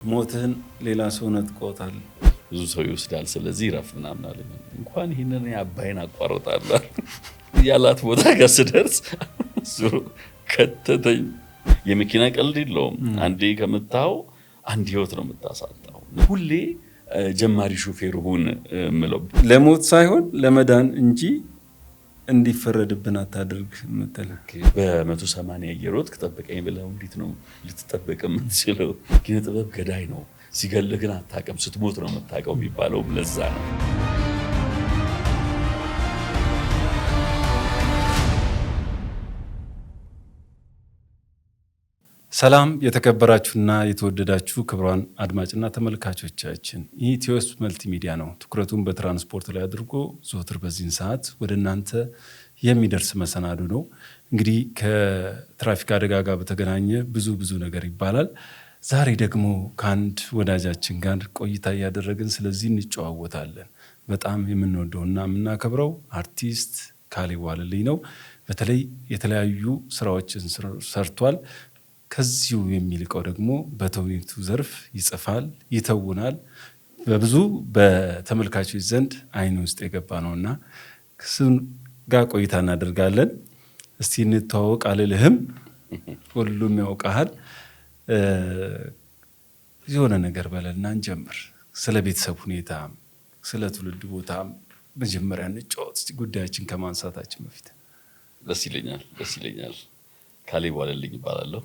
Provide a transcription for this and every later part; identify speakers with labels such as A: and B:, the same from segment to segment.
A: ሞትህን ሌላ ሰው ነጥቆታል።
B: ብዙ ሰው ይወስዳል። ስለዚህ ረፍ ምናምን አለኝ። እንኳን ይህንን አባይን አቋርጣለሁ ያላት ቦታ ጋር ስደርስ እሱ ከተተኝ። የመኪና ቀልድ የለውም። አንዴ ከምታው አንድ ህይወት ነው የምታሳጣው። ሁሌ ጀማሪ ሾፌር ሁን ምለው።
A: ለሞት ሳይሆን ለመዳን እንጂ እንዲፈረድብን አታድርግ የምትል።
B: በ180 እየሮጥክ ጠብቀኝ ብለው እንዴት ነው ልትጠበቅ የምትችለው? ኪነ ጥበብ ገዳይ ነው። ሲገልህ ግን አታውቅም፣ ስትሞት ነው የምታውቀው የሚባለውም ለዛ ነው።
A: ሰላም የተከበራችሁና የተወደዳችሁ ክቡራን አድማጭና ተመልካቾቻችን፣ ይህ ኢትዮስ መልቲሚዲያ ነው። ትኩረቱን በትራንስፖርት ላይ አድርጎ ዘወትር በዚህን ሰዓት ወደ እናንተ የሚደርስ መሰናዶ ነው። እንግዲህ ከትራፊክ አደጋ ጋር በተገናኘ ብዙ ብዙ ነገር ይባላል። ዛሬ ደግሞ ከአንድ ወዳጃችን ጋር ቆይታ እያደረግን ስለዚህ እንጨዋወታለን። በጣም የምንወደውና የምናከብረው አርቲስት ካሌብ ዋለልኝ ነው። በተለይ የተለያዩ ስራዎችን ሰርቷል። ከዚሁ የሚልቀው ደግሞ በተውኔቱ ዘርፍ ይጽፋል፣ ይተውናል። በብዙ በተመልካቾች ዘንድ አይን ውስጥ የገባ ነውና ከእሱ ጋር ቆይታ እናደርጋለን። እስቲ እንተዋወቅ አልልህም፣ ሁሉም ያውቃሃል። የሆነ ነገር በለና እንጀምር። ስለ ቤተሰብ ሁኔታ፣ ስለ ትውልድ ቦታ መጀመሪያ እንጫወት፣ ጉዳያችን ከማንሳታችን በፊት።
B: ደስ ይለኛል፣ ደስ ይለኛል። ካሌብ ዋለልኝ ይባላለሁ።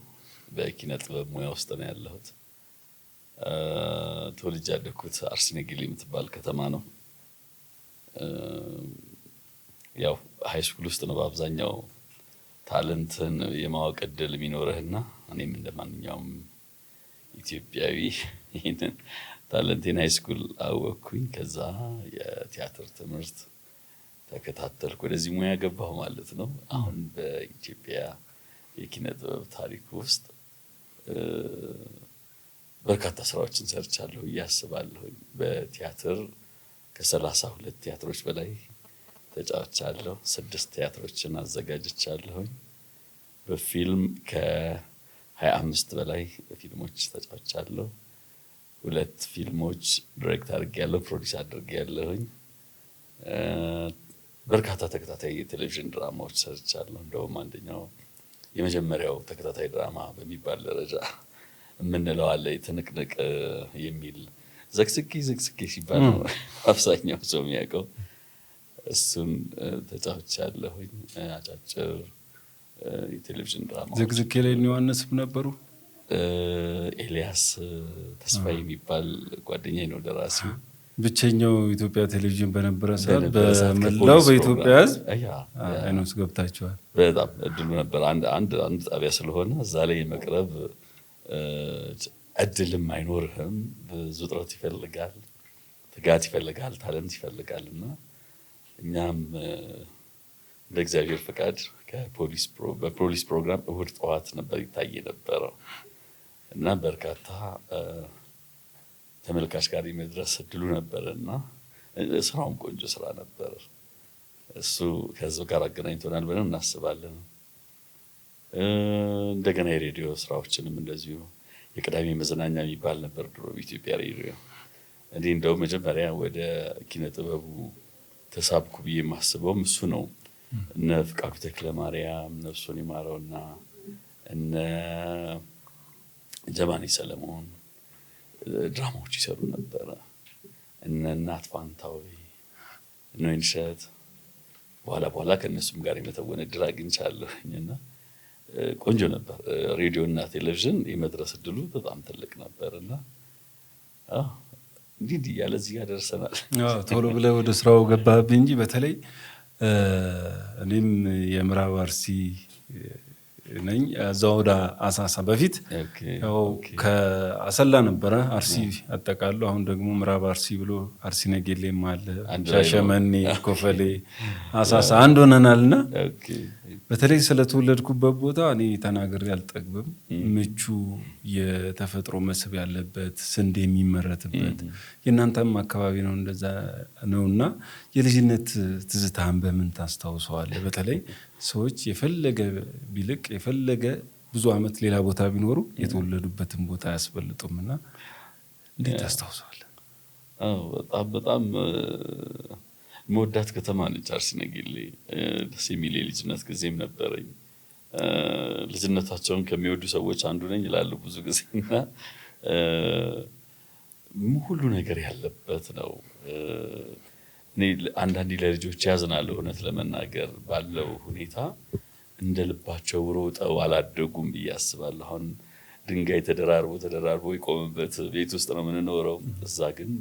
B: በኪነ ጥበብ ሙያ ውስጥ ነው ያለሁት። ተወልጄ ያደግኩት አርሲ ነገሌ የምትባል ከተማ ነው። ያው high school ውስጥ ነው በአብዛኛው talent ን የማወቅ እድል የሚኖርህና እኔም እንደ ማንኛውም ኢትዮጵያዊ ይህንን talent ኤን high school አወቅኩኝ። ከዛ የቲያትር ትምህርት ተከታተልኩ፣ ወደዚህ ሙያ ገባሁ ማለት ነው። አሁን በኢትዮጵያ የኪነ ጥበብ ታሪክ ውስጥ በርካታ ስራዎችን ሰርቻለሁ ብዬ አስባለሁ። በቲያትር ከ32 ቲያትሮች በላይ ተጫውቻለሁ። 6 ቲያትሮችን አዘጋጅቻለሁኝ። በፊልም ከ25 በላይ ፊልሞች ተጫውቻለሁ። 2 ፊልሞች direct አድርጌያለሁ፣ produce አድርጌያለሁኝ። በርካታ ተከታታይ የቴሌቪዥን ድራማዎች ሰርቻለሁ። እንደውም አንደኛው የመጀመሪያው ተከታታይ ድራማ በሚባል ደረጃ የምንለው አለ፣ ትንቅንቅ የሚል ዘክስኬ ዘክስኬ ሲባል ነው አብዛኛው ሰው የሚያውቀው። እሱን ተጫውቻለሁኝ። አጫጭር የቴሌቪዥን ድራማ።
A: ዘክዝኬ ላይ ዮሐንስም ነበሩ።
B: ኤልያስ ተስፋዬ የሚባል ጓደኛዬ ነው ደራሲው።
A: ብቸኛው ኢትዮጵያ ቴሌቪዥን በነበረ ሰዓት በመላው በኢትዮጵያ ሕዝብ አይን ውስጥ ገብታችኋል።
B: በጣም እድሉ ነበር። አንድ አንድ አንድ ጣቢያ ስለሆነ እዛ ላይ የመቅረብ እድልም አይኖርህም። ብዙ ጥረት ይፈልጋል፣ ትጋት ይፈልጋል፣ talent ይፈልጋል። እና እኛም እንደ እግዚአብሔር ፈቃድ በፖሊስ ፕሮግራም እሁድ ጠዋት ነበር ይታይ የነበረው እና በርካታ ተመልካች ጋር የመድረስ እድሉ ነበር እና ስራውም ቆንጆ ስራ ነበር። እሱ ከህዝብ ጋር አገናኝቶናል ብለን እናስባለን። እንደገና የሬዲዮ ስራዎችንም እንደዚሁ የቅዳሜ መዝናኛ የሚባል ነበር ድሮ በኢትዮጵያ ሬዲዮ። እኔ እንደው መጀመሪያ ወደ ኪነ ጥበቡ ተሳብኩ ብዬ የማስበውም እሱ ነው። እነ ፍቃዱ ተክለ ማርያም ነፍሱን ይማረውና እነ ጀማኔ ሰለሞን ድራማዎች ይሰሩ ነበረ። እነ እናት ፋንታዊ፣ እነ ወይንሸት፣ በኋላ በኋላ ከእነሱም ጋር የመተወን እድል አግኝቻለሁኝ እና ቆንጆ ነበር። ሬዲዮ እና ቴሌቪዥን የመድረስ እድሉ በጣም ትልቅ ነበር እና እንዲህ እንዲህ እያለ እዚህ ጋር ደርሰናል።
A: ቶሎ ብለህ ወደ ስራው ገባህብኝ እንጂ በተለይ እኔም የምዕራብ አርሲ ነኝ። እዛው ወደ አሳሳ በፊት ያው ከአሰላ ነበረ አርሲ አጠቃሉ። አሁን ደግሞ ምዕራብ አርሲ ብሎ አርሲ ነገሌም አለ፣ ሻሸመኔ፣ ኮፈሌ፣ አሳሳ አንድ ሆነናል። እና በተለይ ስለተወለድኩበት ቦታ እኔ ተናግሬ አልጠግብም። ምቹ የተፈጥሮ መስህብ ያለበት፣ ስንዴ የሚመረትበት የእናንተም አካባቢ ነው፣ እንደዛ ነው። እና የልጅነት ትዝታህን በምን ታስታውሰዋለህ? በተለይ ሰዎች የፈለገ ቢልቅ የፈለገ ብዙ ዓመት ሌላ ቦታ ቢኖሩ የተወለዱበትን ቦታ አያስበልጡም እና። እንዴት ታስታውሰዋለህ?
B: በጣም በጣም የምወዳት ከተማ ነች አርሲ ነገሌ። ደስ የሚል የልጅነት ጊዜም ነበረኝ። ልጅነታቸውን ከሚወዱ ሰዎች አንዱ ነኝ ይላሉ ብዙ ጊዜ፣ እና ሁሉ ነገር ያለበት ነው። እኔ አንዳንዴ ለልጆች ያዝናለሁ፣ እውነት ለመናገር ባለው ሁኔታ እንደ ልባቸው ሮጠው አላደጉም ብዬ አስባለሁ። አሁን ድንጋይ ተደራርቦ ተደራርቦ የቆመበት ቤት ውስጥ ነው የምንኖረው። እዛ ግን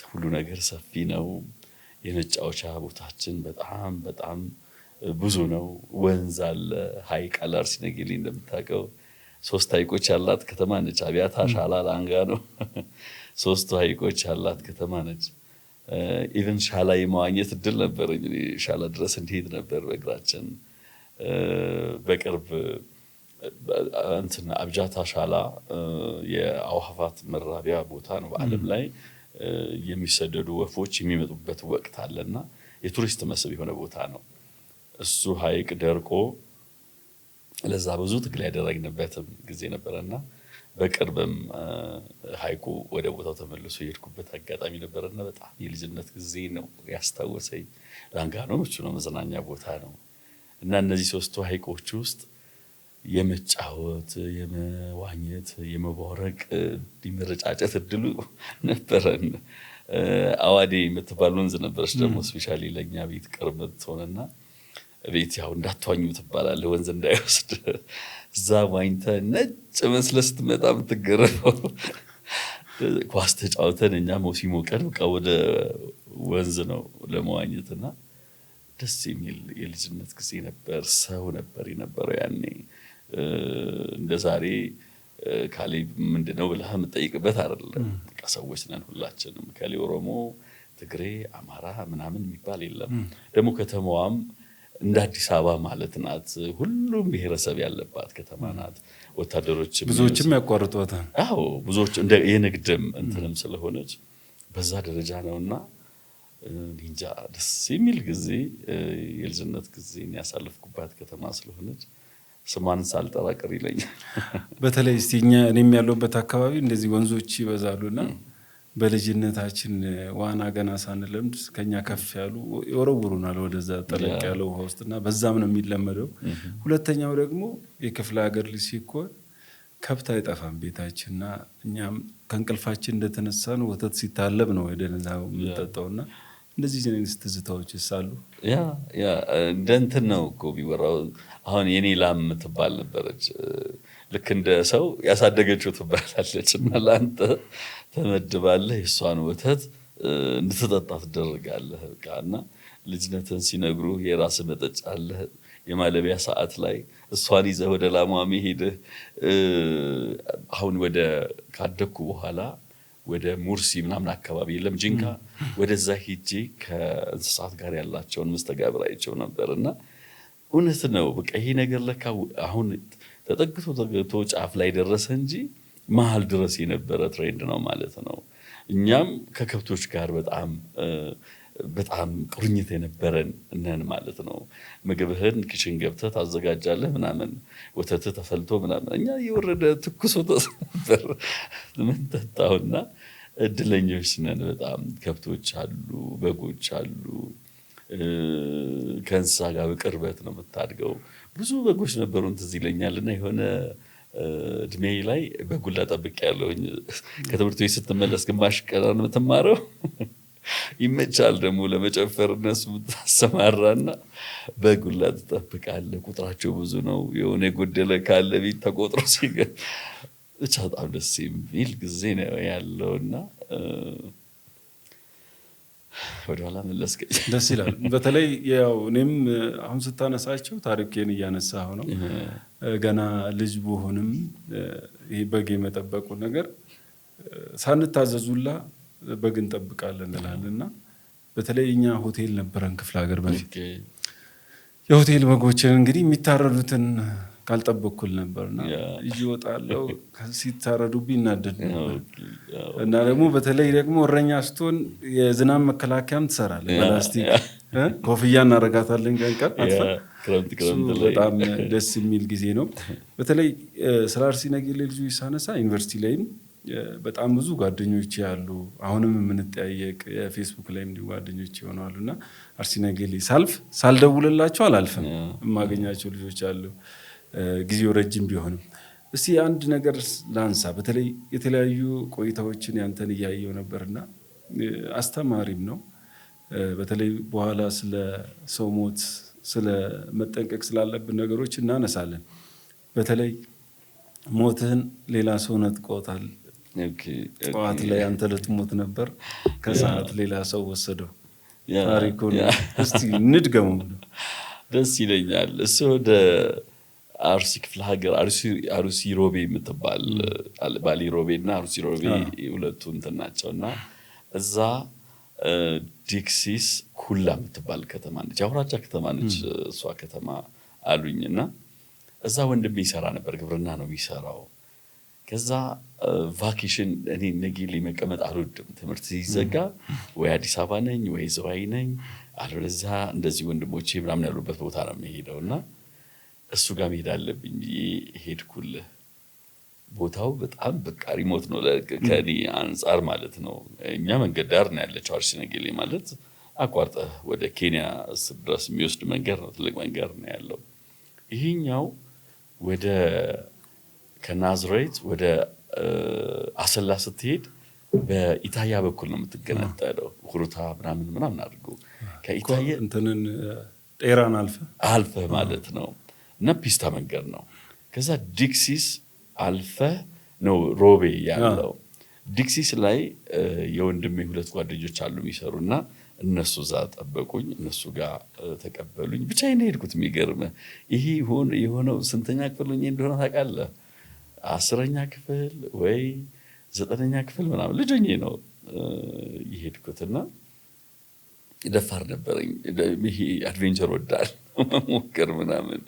B: ሁሉ ነገር ሰፊ ነው። የመጫወቻ ቦታችን በጣም በጣም ብዙ ነው። ወንዝ አለ፣ ሐይቅ አለ። አርሲ ነገሌ እንደምታውቀው 3 ሐይቆች ያላት ከተማ ነች። አብያታ፣ ሻላ፣ ላንጋኖ 3ቱ ሐይቆች ያላት ከተማ ነች። Even ሻላ የመዋኘት እድል ነበረኝ። ሻላ ድረስ እንሄድ ነበር በእግራችን። በቅርብ እንትን አብጃታ ሻላ የአዕዋፋት መራቢያ ቦታ ነው። በዓለም ላይ የሚሰደዱ ወፎች የሚመጡበት ወቅት አለና የቱሪስት መስህብ የሆነ ቦታ ነው። እሱ ሐይቅ ደርቆ ለዛ ብዙ ትግል ያደረግንበትም ጊዜ ነበረና በቅርብም ሐይቁ ወደ ቦታው ተመልሶ የሄድኩበት አጋጣሚ ነበረና በጣም የልጅነት ጊዜ ነው ያስታወሰኝ። ላንጋኖ ምቹ ነው፣ መዝናኛ ቦታ ነው። እና እነዚህ 3ቱ ሐይቆች ውስጥ የመጫወት፣ የመዋኘት፣ የመቦረቅ፣ የመረጫጨት እድሉ ነበረን። አዋዴ የምትባል ወንዝ ነበረች ደግሞ specially ለኛ ቤት ቅርብ ትሆንና ቤት ያው እንዳትዋኙ ትባላለህ ወንዝ እንዳይወስድ። እዛ ዋኝተህ ነጭ መስለህ ስትመጣ የምትገረፈው። ኳስ ተጫውተን እኛም ሲሞቀን በቃ ወደ ወንዝ ነው ለመዋኘት፣ እና ደስ የሚል የልጅነት ጊዜ ነበር። ሰው ነበር የነበረው ያኔ። እንደ ዛሬ ካሌብ ምንድነው ብለህ የምትጠይቅበት አይደለም። በቃ ሰዎች ነን ሁላችንም። ካሌ ኦሮሞ፣ ትግሬ፣ አማራ ምናምን የሚባል የለም። ደግሞ ከተማዋም እንደ አዲስ አበባ ማለት ናት። ሁሉም ብሔረሰብ ያለባት ከተማ ናት። ወታደሮች
A: ብዙዎችም ያቋርጧታል።
B: አዎ፣ ብዙዎች እንደ የንግድም እንትንም ስለሆነች በዛ ደረጃ ነውና እንጃ ደስ የሚል ጊዜ የልጅነት ጊዜን ያሳለፍኩባት ከተማ ስለሆነች ስሟን ሳልጠራ ቅር ይለኛል።
A: በተለይ እስቲ እኛ እኔም ያለሁበት አካባቢ እንደዚህ ወንዞች ይበዛሉና በልጅነታችን ዋና ገና ሳንለምድ ከኛ ከፍ ያሉ ይወረውሩናል ወደዛ ጠለቅ ያለው ውሃ ውስጥና በዛም ነው የሚለመደው። ሁለተኛው ደግሞ የክፍለ ሀገር ልጅ ሲኮን ከብት አይጠፋም ቤታችንና እኛም ከእንቅልፋችን እንደተነሳን ወተት ሲታለብ ነው ሄደን እዛ የምንጠጣውና እንደዚህ አይነት ትዝታዎች አሉ።
B: Yeah yeah፣ እንደ እንትን ነው እኮ የሚወራው። አሁን የኔ ላም የምትባል ነበረች። ልክ እንደ ሰው ያሳደገችው ትባላለች፣ እና ለአንተ ተመድባለህ፣ የእሷን ወተት እንድትጠጣ ትደረጋለህ። በቃ እና ልጅነትን ሲነግሩ የራስህ መጠጫ አለህ። የማለቢያ ሰዓት ላይ እሷን ይዘህ ወደ ላሟ መሄድህ። አሁን ወደ ካደግኩ በኋላ ወደ ሙርሲ ምናምን አካባቢ የለም ጂንካ፣ ወደዛ ሄጄ ከእንስሳት ጋር ያላቸውን መስተጋብር አይቼው ነበር፣ እና እውነት ነው። በቃ ይሄ ነገር ለካ አሁን ተጠግቶ ተጠግቶ ጫፍ ላይ ደረሰ እንጂ መሀል ድረስ የነበረ trend ነው ማለት ነው። እኛም ከከብቶች ጋር በጣም በጣም ቁርኝት የነበረን ነን ማለት ነው። ምግብህን kitchen ገብተህ ታዘጋጃለህ ምናምን፣ ወተትህ ተፈልቶ ምናምን፣ እኛ እየወረደ ትኩስ ወተት ነበር ምንጠጣውና እድለኞች ነን በጣም። ከብቶች አሉ፣ በጎች አሉ። ከእንስሳ ጋር በቅርበት ነው የምታድገው። ብዙ በጎች ነበሩን ትዝ ይለኛል፣ እና የሆነ እድሜ ላይ በጉላ ጠብቄያለሁኝ። ከትምህርት ቤት ስትመለስ ግማሽ ቀን የምትማረው ይመቻል ደግሞ ለመጨፈር እነሱ ታሰማራና በጉላ ትጠብቃለህ። ቁጥራቸው ብዙ ነው። የሆነ የጎደለ ካለ ቤት ተቆጥሮ ሲገ ብቻ በጣም ደስ የሚል ጊዜ ነው ያለውና ወደኋላ መለስከኝ።
A: ደስ ይላል። በተለይ ያው እኔም አሁን ስታነሳቸው ታሪኬን እያነሳሁ ነው። ገና ልጅ ብሆንም ይሄ በግ የመጠበቁ ነገር ሳንታዘዙላ በግ እንጠብቃለን እንላለን፣ እና በተለይ እኛ ሆቴል ነበረን ክፍለ ሀገር በፊት። የሆቴል በጎችን እንግዲህ የሚታረዱትን ካልጠበቅኩል ነበርና ይዤ እወጣለሁ፣ ሲታረዱብኝ እናደድ ነበር። እና ደግሞ በተለይ ደግሞ እረኛ ስትሆን የዝናብ መከላከያም ትሰራለህ፣ በላስቲክ ኮፍያ እናረጋታለን ቀን ቀን አጥፈን።
B: ክረምት ክረምት ላይ
A: በጣም ደስ የሚል ጊዜ ነው። በተለይ ስለ አርሲ ነገሌ ልጆች ሳነሳ ዩኒቨርሲቲ ላይም በጣም ብዙ ጓደኞች ያሉ፣ አሁንም የምንጠያየቅ፣ የፌስቡክ ላይ እንዲሁ ጓደኞች ይሆናሉ እና አርሲ ነገሌ ሳልፍ ሳልደውልላቸው አላልፍም። የማገኛቸው ልጆች አሉ፣ ጊዜው ረጅም ቢሆንም። እስቲ አንድ ነገር ላንሳ። በተለይ የተለያዩ ቆይታዎችን ያንተን እያየው ነበርና አስተማሪም ነው። በተለይ በኋላ ስለ ሰው ሞት፣ ስለ መጠንቀቅ ስላለብን ነገሮች እናነሳለን። በተለይ ሞትህን ሌላ ሰው ነጥቆታል። ጠዋት ላይ አንተ ልትሞት ነበር፣ ከሰዓት ሌላ ሰው ወሰደው። ታሪኩን እስቲ እንድገመው።
B: ደስ ይለኛል። እሱ ወደ አርሲ ክፍለ ሀገር አርሲ ሮቤ የምትባል፣ ባሌ ሮቤ እና አርሲ ሮቤ ሁለቱ እንትን ናቸው እና እዛ ዲክሲስ ኩላ የምትባል ከተማ ነች፣ የአውራጃ ከተማ ነች እሷ ከተማ አሉኝ እና እዛ ወንድሜ ይሰራ ነበር፣ ግብርና ነው የሚሰራው። ከዛ vacation እኔ ነጌሌ መቀመጥ አልወድም። ትምህርት ሲዘጋ ወይ አዲስ አበባ ነኝ ወይ ዝዋይ ነኝ፣ አለበለዚያ እንደዚህ ወንድሞቼ ምናምን ያሉበት ቦታ ነው የምሄደው እና እሱ ጋር መሄድ አለብኝ ብዬ ሄድኩልህ። ቦታው በጣም በቃ remote ነው ከእኔ አንጻር ማለት ነው። እኛ መንገድ ዳር ነው ያለችው አርሲ ነገሌ ማለት፣ አቋርጠህ ወደ ኬንያ ድረስ የሚወስድ መንገድ ነው። ትልቅ መንገድ ነው ያለው። ይሄኛው ወደ ከናዝሬት ወደ አሰላ ስትሄድ በኢታያ በኩል ነው የምትገነጠለው። ሁሩታ ምናምን ምናምን አድርጎ ከኢታያ
A: እንትንን ጤራን አልፈህ።
B: አልፈህ ማለት ነው እና ፒስታ መንገድ ነው። ከዛ ዲክሲስ አልፈህ ነው ሮቤ ያለው። ዲክሲስ ላይ የወንድሜ ሁለት ጓደኞች አሉ የሚሰሩ እና እነሱ እዛ ጠበቁኝ። እነሱ ጋር ተቀበሉኝ። ብቻዬን ነው የሄድኩት። የሚገርምህ ይሄ የሆነው ስንተኛ ክፍል ሆኜ እንደሆነ ታውቃለህ? 10ኛ ክፍል ወይ 9ኛ ክፍል ምናምን ልጅ ሆኜ ነው የሄድኩትና ደፋር ነበረኝ። ይሄ adventure ወዳል መሞከር ምናምን።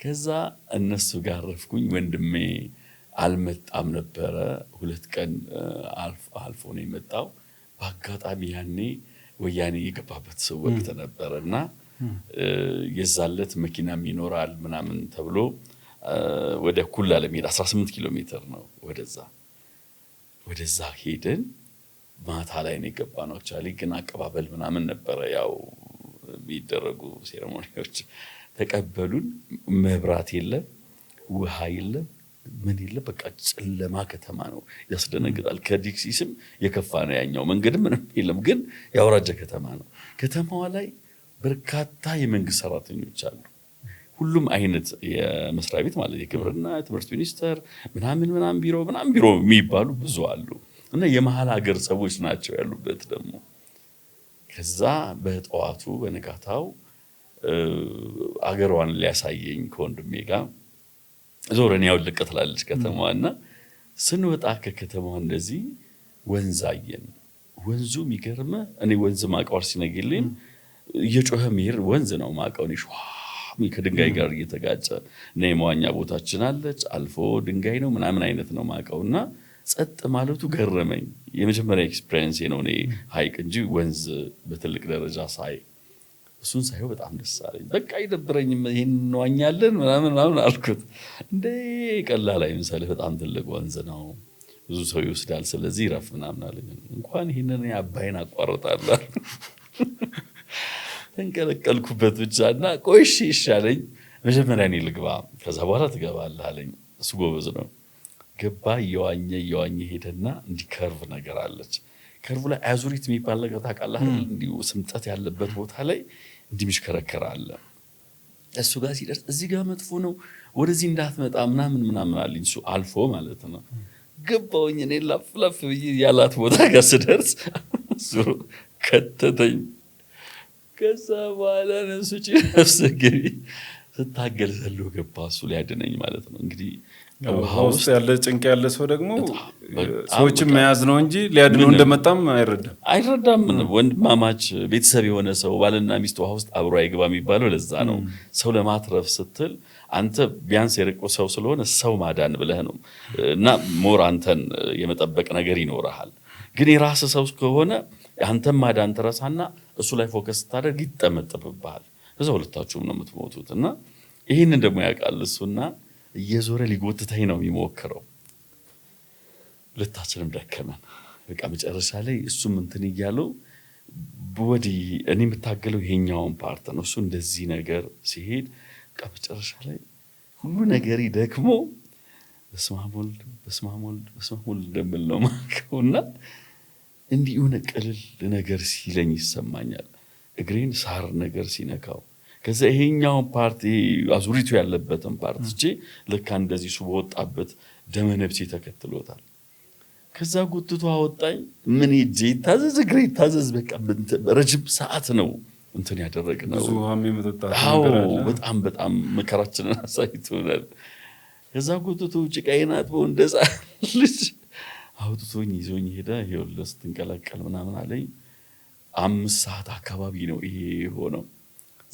B: ከዛ እነሱ ጋር አረፍኩኝ። ወንድሜ አልመጣም ነበረ። 2 ቀን አልፎ ነው የመጣው። በአጋጣሚ ያኔ ወያኔ የገባበት ሰው ወቅት ነበረ እና የዛለት መኪናም ይኖራል ምናምን ተብሎ ወደ ኩላ ለመሄድ 18 ኪሎ ሜትር ነው ወደዛ ሄድን። ማታ ላይ ነው የገባነው። Actually ግን አቀባበል ምናምን ነበረ፣ ያው የሚደረጉ ceremony ዎች ተቀበሉን። መብራት የለም፣ ውሃ የለም፣ ምን የለም። በቃ ጨለማ ከተማ ነው፣ ያስደነግጣል። ከዲክሲስም የከፋ ነው ያኛው። መንገድም ምንም የለም፣ ግን የአውራጃ ከተማ ነው። ከተማዋ ላይ በርካታ የመንግስት ሰራተኞች አሉ። ሁሉም አይነት የመስሪያ ቤት ማለት የግብርና፣ የትምህርት ሚኒስቴር ምናምን ምናምን ቢሮ ምናምን ቢሮ የሚባሉ ብዙ አሉ እና የመሀል ሀገር ሰዎች ናቸው ያሉበት ደግሞ። ከዛ በጠዋቱ በነጋታው አገሯን ሊያሳየኝ ከወንድሜ ጋር ዞረን፣ ያው ልቅ ትላለች ከተማዋ እና ስንወጣ ከከተማዋ እንደዚህ ወንዝ አየን። ወንዙ የሚገርምህ እኔ ወንዝ ማቀው አርሲ ነገሌን እየጮኸ የሚሄድ ወንዝ ነው ማቀው። እኔ ሸዋ ከድንጋይ ጋር እየተጋጨ እና የመዋኛ ቦታችን አለች፣ አልፎ ድንጋይ ነው ምናምን አይነት ነው ማቀው እና ጸጥ ማለቱ ገረመኝ። የመጀመሪያ experience ነው እኔ ሀይቅ እንጂ ወንዝ በትልቅ ደረጃ ሳይ። እሱን ሳየው በጣም ደስ አለኝ። በቃ አይደብረኝም፣ ይሄን እንዋኛለን ምናምን ምናምን አልኩት። እንዴ ቀላል አይምሰልህ፣ በጣም ትልቅ ወንዝ ነው፣ ብዙ ሰው ይወስዳል፣ ስለዚህ ረፍ ምናምን አለኝ። እንኳን ይህንን አባይን አቋርጣለሁ። ተንቀለቀልኩበት ብቻ እና ቆይ እሺ ይሻለኝ፣ መጀመሪያ እኔ ልግባ፣ ከዛ በኋላ ትገባለህ አለኝ። እሱ ጎበዝ ነው። ገባ። እየዋኘ እየዋኘ ሄደና እንዲህ curve ነገር አለች። Curve ላይ አዙሪት የሚባል ነገር ታውቃለህ አይደል? እንዲሁ ስምጠት ያለበት ቦታ ላይ እንዲህ የሚሽከረከር አለ። እሱ ጋር ሲደርስ እዚህ ጋር መጥፎ ነው፣ ወደዚህ እንዳትመጣ ምናምን ምናምን አለኝ። እሱ አልፎ ማለት ነው። ገባውኝ እኔ ላፍ ላፍ ብዬ ያላት ቦታ ጋር ስደርስ እሱ ከተተኝ። ከዛ በኋላ ነፍስ ውጪ ነፍስ ግቢ ስታገል ዘሎ ገባ። እሱ ሊያድነኝ ማለት ነው። እንግዲህ
A: ውሃ ውስጥ ያለ ጭንቅ ያለ ሰው ደግሞ ሰዎችን መያዝ ነው እንጂ ሊያድነው እንደመጣም አይረዳም።
B: አይረዳም። ወንድማማች ቤተሰብ የሆነ ሰው ባልና ሚስት ውሃ ውስጥ አብሮ አይግባ የሚባለው ለዛ ነው። ሰው ለማትረፍ ስትል አንተ ቢያንስ የርቆ ሰው ስለሆነ ሰው ማዳን ብለህ ነው እና more አንተን የመጠበቅ ነገር ይኖርሃል። ግን የራስህ ሰው ከሆነ አንተን ማዳን ትረሳና እሱ ላይ focus ስታደርግ ይጠመጥምብሃል። ከዛ ሁለታችሁም ነው የምትሞቱት እና ይህንን ደግሞ ያውቃል እሱና እየዞረ ሊጎትተኝ ነው የሚሞክረው። ሁለታችንም ደከመን። በቃ መጨረሻ ላይ እሱም እንትን እያለው ወዲህ እኔ የምታገለው ይሄኛውን part ነው፣ እሱ እንደዚህ ነገር ሲሄድ በቃ መጨረሻ ላይ ሁሉ ነገር ደክሞ በስመ አብ ወልድ፣ በስመ አብ ወልድ፣ በስመ አብ ወልድ እንደምል ነው የማውቀው። እና እንዲህ የሆነ ቅልል ነገር ሲለኝ ይሰማኛል። እግሬን ሳር ነገር ሲነካው ከዛ ይሄኛውን part አዙሪቱ ያለበትን part ትቼ ልክ እንደዚህ እሱ በወጣበት ደመነፍሴ ተከትሎታል። ከዛ ጎትቶ አወጣኝ። ምን እጄ ይታዘዝ እግሬ ይታዘዝ፣ በቃ ረጅም ሰዓት ነው እንትን ያደረግነው።
A: ብዙ ውሃም የመጠጣት
B: አዎ
A: ነገር አለ።
B: በጣም በጣም መከራችንን አሳይቶናል። ከዛ ጎትቶ ጭቃዬን አጥቦ እንደ ሕፃን ልጅ አውጥቶኝ ይዞኝ ሄደ። ይኸውልህ ስትንቀላቀል ምናምን አለኝ። 5 ሰዓት አካባቢ ነው ይሄ የሆነው።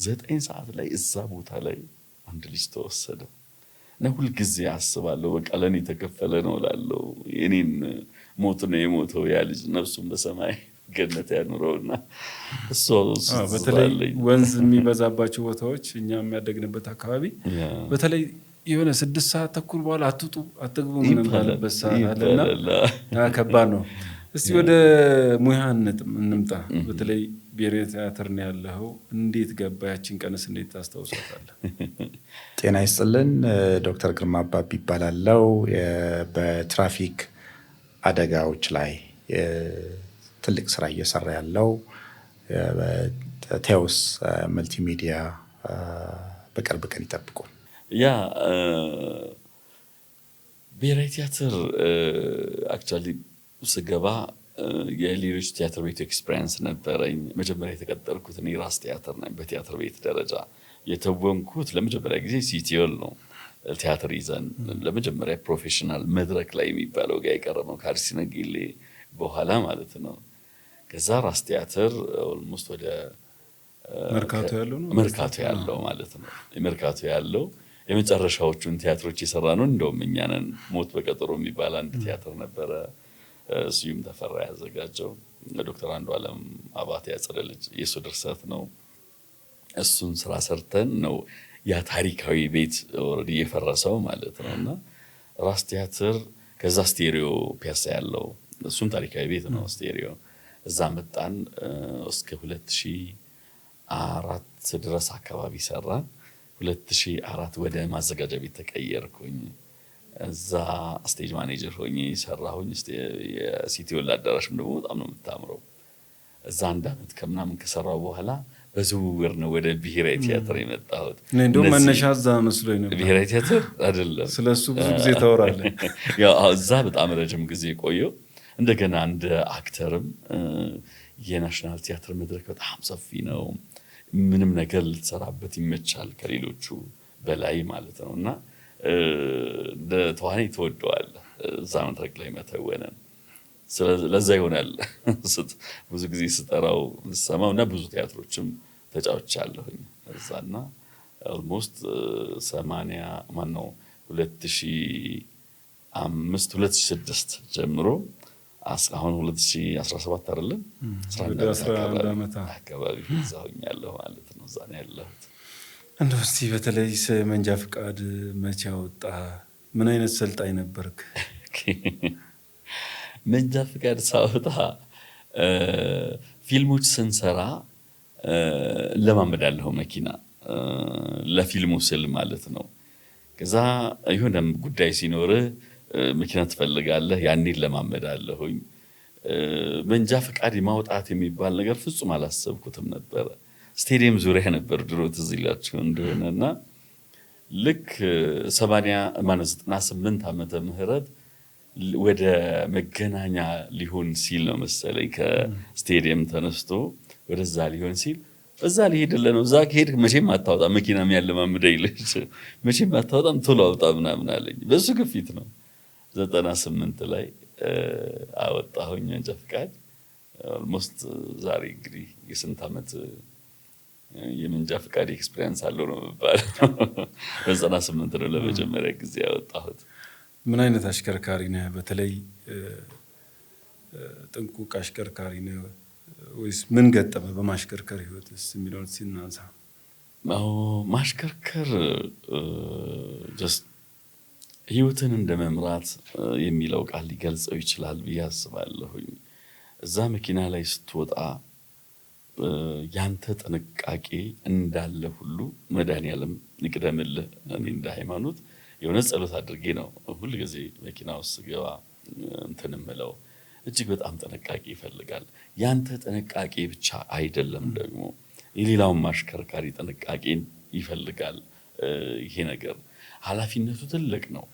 B: 9 ሰዓት ላይ እዛ ቦታ ላይ አንድ ልጅ ተወሰደ እና ሁልጊዜ አስባለሁ በቃ ለእኔ የተከፈለ ነው እላለሁ። የኔን ሞት ነው የሞተው ያ ልጅ፣ ነፍሱን በሰማይ ገነት ያኑረውና እሱ
A: በተለይ ወንዝ የሚበዛባቸው ቦታዎች፣ እኛ የሚያደግንበት አካባቢ በተለይ የሆነ 6:30 በኋላ አትውጡ አትግቡ የምንባልበት ሰዓት አለና ከባድ ነው። እስቲ ወደ ሙያ እንምጣ። በተለይ ብሔራዊ ቲያትር ነው ያለኸው። እንዴት ገባ? ያችን ቀንስ እንዴት ታስታውሳታለህ?
C: ጤና ይስጥልን። ዶክተር ግርማ አባቢ ይባላለው። በትራፊክ አደጋዎች ላይ ትልቅ ስራ እየሰራ ያለው ቴዎስ መልቲሚዲያ በቅርብ ቀን ይጠብቁ።
B: Yeah፣ ብሔራዊ ቲያትር actually ስገባ የሌሎች ቲያትር ቤቱ experience ነበረኝ። መጀመሪያ የተቀጠርኩት እኔ ራስ ቲያትር ነኝ። በቲያትር ቤት ደረጃ የተወንኩት ለመጀመሪያ ጊዜ City Hall ነው። ቲያትር ይዘን ለመጀመሪያ professional መድረክ ላይ የሚባለው ጋር የቀረበው ከአርሲ ነጌሌ በኋላ ማለት ነው። ከዛ ራስ ቲያትር almost ወደ
A: መርካቶ ያለው ነው።
B: መርካቶ ያለው ማለት ነው። መርካቶ ያለው የመጨረሻዎቹን ቲያትሮች የሰራ ነው። እንደውም እኛ ነን። ሞት በቀጠሮ የሚባል አንድ ቲያትር ነበረ፣ ስዩም ተፈራ ያዘጋጀው፣ ዶክተር አንዱዓለም አባተ ያጸደ ልጅ የእሱ ድርሰት ነው። እሱን ስራ ሰርተን ነው ያ ታሪካዊ ቤት already የፈረሰው ማለት ነው። እና ራስ ቲያትር ከዛ ስቴሪዮ ፒያሳ ያለው እሱም ታሪካዊ ቤት ነው። ስቴሪዮ እዛ መጣን። እስከ 2004 ድረስ አካባቢ ሰራን። 2004 ወደ ማዘጋጃ ቤት ተቀየርኩኝ። እዛ stage manager ሆኜ ሰራሁኝ። የ City Hall አዳራሽም ደግሞ በጣም ነው የምታምረው። እዛ አንድ አመት ከምናምን ከሰራው በኋላ በዝውውር ነው ወደ ብሔራዊ ቲያትር የመጣሁት።
A: እኔ እንደውም መነሻ እዛ መስሎኝ ነበር።
B: ብሔራዊ ቲያትር አይደለም።
A: ስለ እሱ ብዙ ጊዜ ታወራለህ።
B: ያው እዛ በጣም ረጅም ጊዜ ቆየው። እንደገና እንደ actor ም የ national ቲያትር መድረክ በጣም ሰፊ ነው። ምንም ነገር ልትሰራበት ይመቻል ከሌሎቹ በላይ ማለት ነው። እና እንደ ተዋናይ ትወደዋለህ እዛ መድረክ ላይ መተወንን። ለዛ ይሆናል ብዙ ጊዜ ስጠራው የምሰማው። እና ብዙ ቲያትሮችም ተጫውቻለሁኝ እዛና almost 80 ማነው 2005 2006 ጀምሮ አሁን 2017 አይደለም፣ 11
A: ወደ 11 ዓመት
B: አካባቢ እዛ ሆኛለሁ ማለት ነው። እዛ ነው ያለሁት።
A: እንደው እስቲ በተለይ መንጃ ፈቃድ መቼ አወጣ? ምን አይነት ሰልጣኝ ነበርክ?
B: መንጃ ፈቃድ ሳወጣ ፊልሞች ስንሰራ እለማመዳለሁ መኪና ለፊልሙ ስል ማለት ነው። ከዛ የሆነ ጉዳይ ሲኖርህ መኪና ትፈልጋለህ፣ ያኔ እለማመዳለሁኝ። መንጃ ፈቃድ ማውጣት የሚባል ነገር ፍጹም አላሰብኩትም ነበረ። ስቴዲየም ዙሪያ ነበር ድሮ፣ ትዝ ይላችሁ እንደሆነ። እና ልክ 80 ማነው 98 ዓመተ ምህረት ወደ መገናኛ ሊሆን ሲል ነው መሰለኝ፣ ከስቴዲየም ተነስቶ ወደዛ ሊሆን ሲል እዛ ሊሄድልህ ነው። እዛ ከሄድክ መቼም አታወጣም፣ መኪና የሚያለማምደኝ ልጅ መቼም አታወጣም፣ ቶሎ አውጣ ምናምን አለኝ። በሱ ግፊት ነው 98 ላይ አወጣሁኝ መንጃ ፈቃድ። Almost ዛሬ እንግዲህ የስንት ዓመት የመንጃ ፈቃድ experience አለው ነው የሚባለው። በ98 ነው ለመጀመሪያ ጊዜ ያወጣሁት።
A: ምን አይነት አሽከርካሪ ነህ? በተለይ ጥንቁቅ አሽከርካሪ ነህ ወይስ ምን ገጠመ በማሽከርከር ህይወትስ የሚለውን ሲናንሳ።
B: አዎ፣ ማሽከርከር just ህይወትን እንደ መምራት የሚለው ቃል ሊገልጸው ይችላል ብዬ አስባለሁኝ። እዛ መኪና ላይ ስትወጣ ያንተ ጥንቃቄ እንዳለ ሁሉ መድኃኒዓለም ይቅደምልህ። እኔ እንደ ሃይማኖት የሆነ ጸሎት አድርጌ ነው ሁል ጊዜ መኪና ውስጥ ስገባ እንትን እምለው። እጅግ በጣም ጥንቃቄ ይፈልጋል። ያንተ ጥንቃቄ ብቻ አይደለም፣ ደግሞ የሌላውን ማሽከርካሪ ጥንቃቄን ይፈልጋል። ይሄ ነገር ኃላፊነቱ ትልቅ ነው።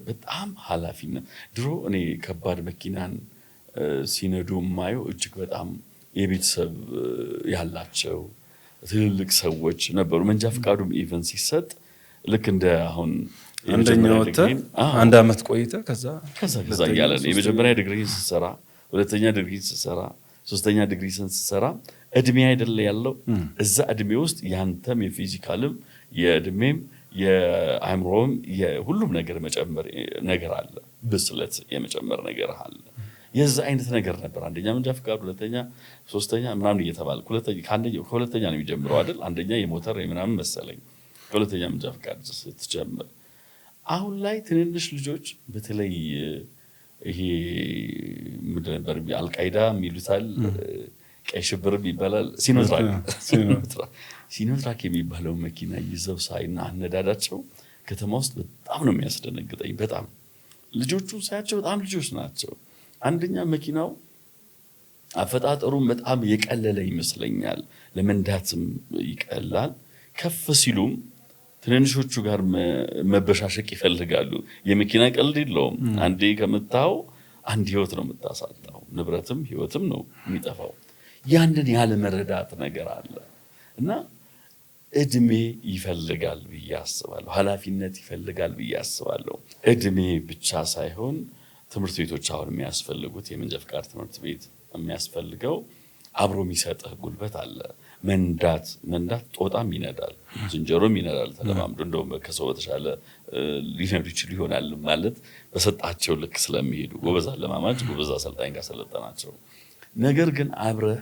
B: በጣም ኃላፊነት። ድሮ እኔ ከባድ መኪናን ሲነዱ የማየው እጅግ በጣም የቤተሰብ ያላቸው ትልልቅ ሰዎች ነበሩ። መንጃ ፈቃዱም even ሲሰጥ ልክ እንደ አሁን
A: አንደኛ ወጥተህ አንድ አመት ቆይተህ ከዛ
B: ከዛ እያለ ነው። የመጀመሪያ ዲግሪ ስትሰራ፣ ሁለተኛ ዲግሪ ስትሰራ፣ ሶስተኛ ዲግሪ ስትሰራ እድሜ አይደለ ያለው፣ እዛ እድሜ ውስጥ ያንተም የ physical ም የእድሜም የአእምሮም የሁሉም ነገር መጨመር ነገር አለ። ብስለት የመጨመር ነገር አለ። የዛ አይነት ነገር ነበር። አንደኛ መንጃ ፈቃድ፣ ሁለተኛ፣ ሶስተኛ ምናምን እየተባለ ከሁለተኛ ነው የሚጀምረው አይደል? አንደኛ የሞተር የምናምን መሰለኝ ከሁለተኛ መንጃ ፈቃድ ስትጀምር። አሁን ላይ ትንንሽ ልጆች በተለይ ይሄ ምንድን ነበር፣ አልቃይዳ የሚሉታል፣ ቀይ ሽብርም ይባላል፣ ሲኖትራክ የሚባለው መኪና ይዘው ሳይና አነዳዳቸው ከተማ ውስጥ በጣም ነው የሚያስደነግጠኝ። በጣም ልጆቹ ሳያቸው በጣም ልጆች ናቸው። አንደኛ መኪናው አፈጣጠሩም በጣም የቀለለ ይመስለኛል፣ ለመንዳትም ይቀላል። ከፍ ሲሉም ትንንሾቹ ጋር መበሻሸቅ ይፈልጋሉ። የመኪና ቀልድ የለውም። አንዴ ከመታው አንድ ህይወት ነው የምታሳጣው፣ ንብረትም ህይወትም ነው የሚጠፋው። ያንን ያለ መረዳት ነገር አለ እና እድሜ ይፈልጋል ብዬ አስባለሁ። ኃላፊነት ይፈልጋል ብዬ አስባለሁ። እድሜ ብቻ ሳይሆን ትምህርት ቤቶች አሁን የሚያስፈልጉት፣ የመንጃ ፈቃድ ትምህርት ቤት የሚያስፈልገው አብሮ የሚሰጥህ ጉልበት አለ። መንዳት መንዳት ጦጣም ይነዳል፣ ዝንጀሮም ይነዳል ተለማምዶ። እንደውም ከሰው በተሻለ ሊነዱ ይችሉ ይሆናል፣ ማለት በሰጣቸው ልክ ስለሚሄዱ፣ ጎበዝ አለማማጅ፣ ጎበዝ አሰልጣኝ ጋር ሰለጠናቸው። ነገር ግን አብረህ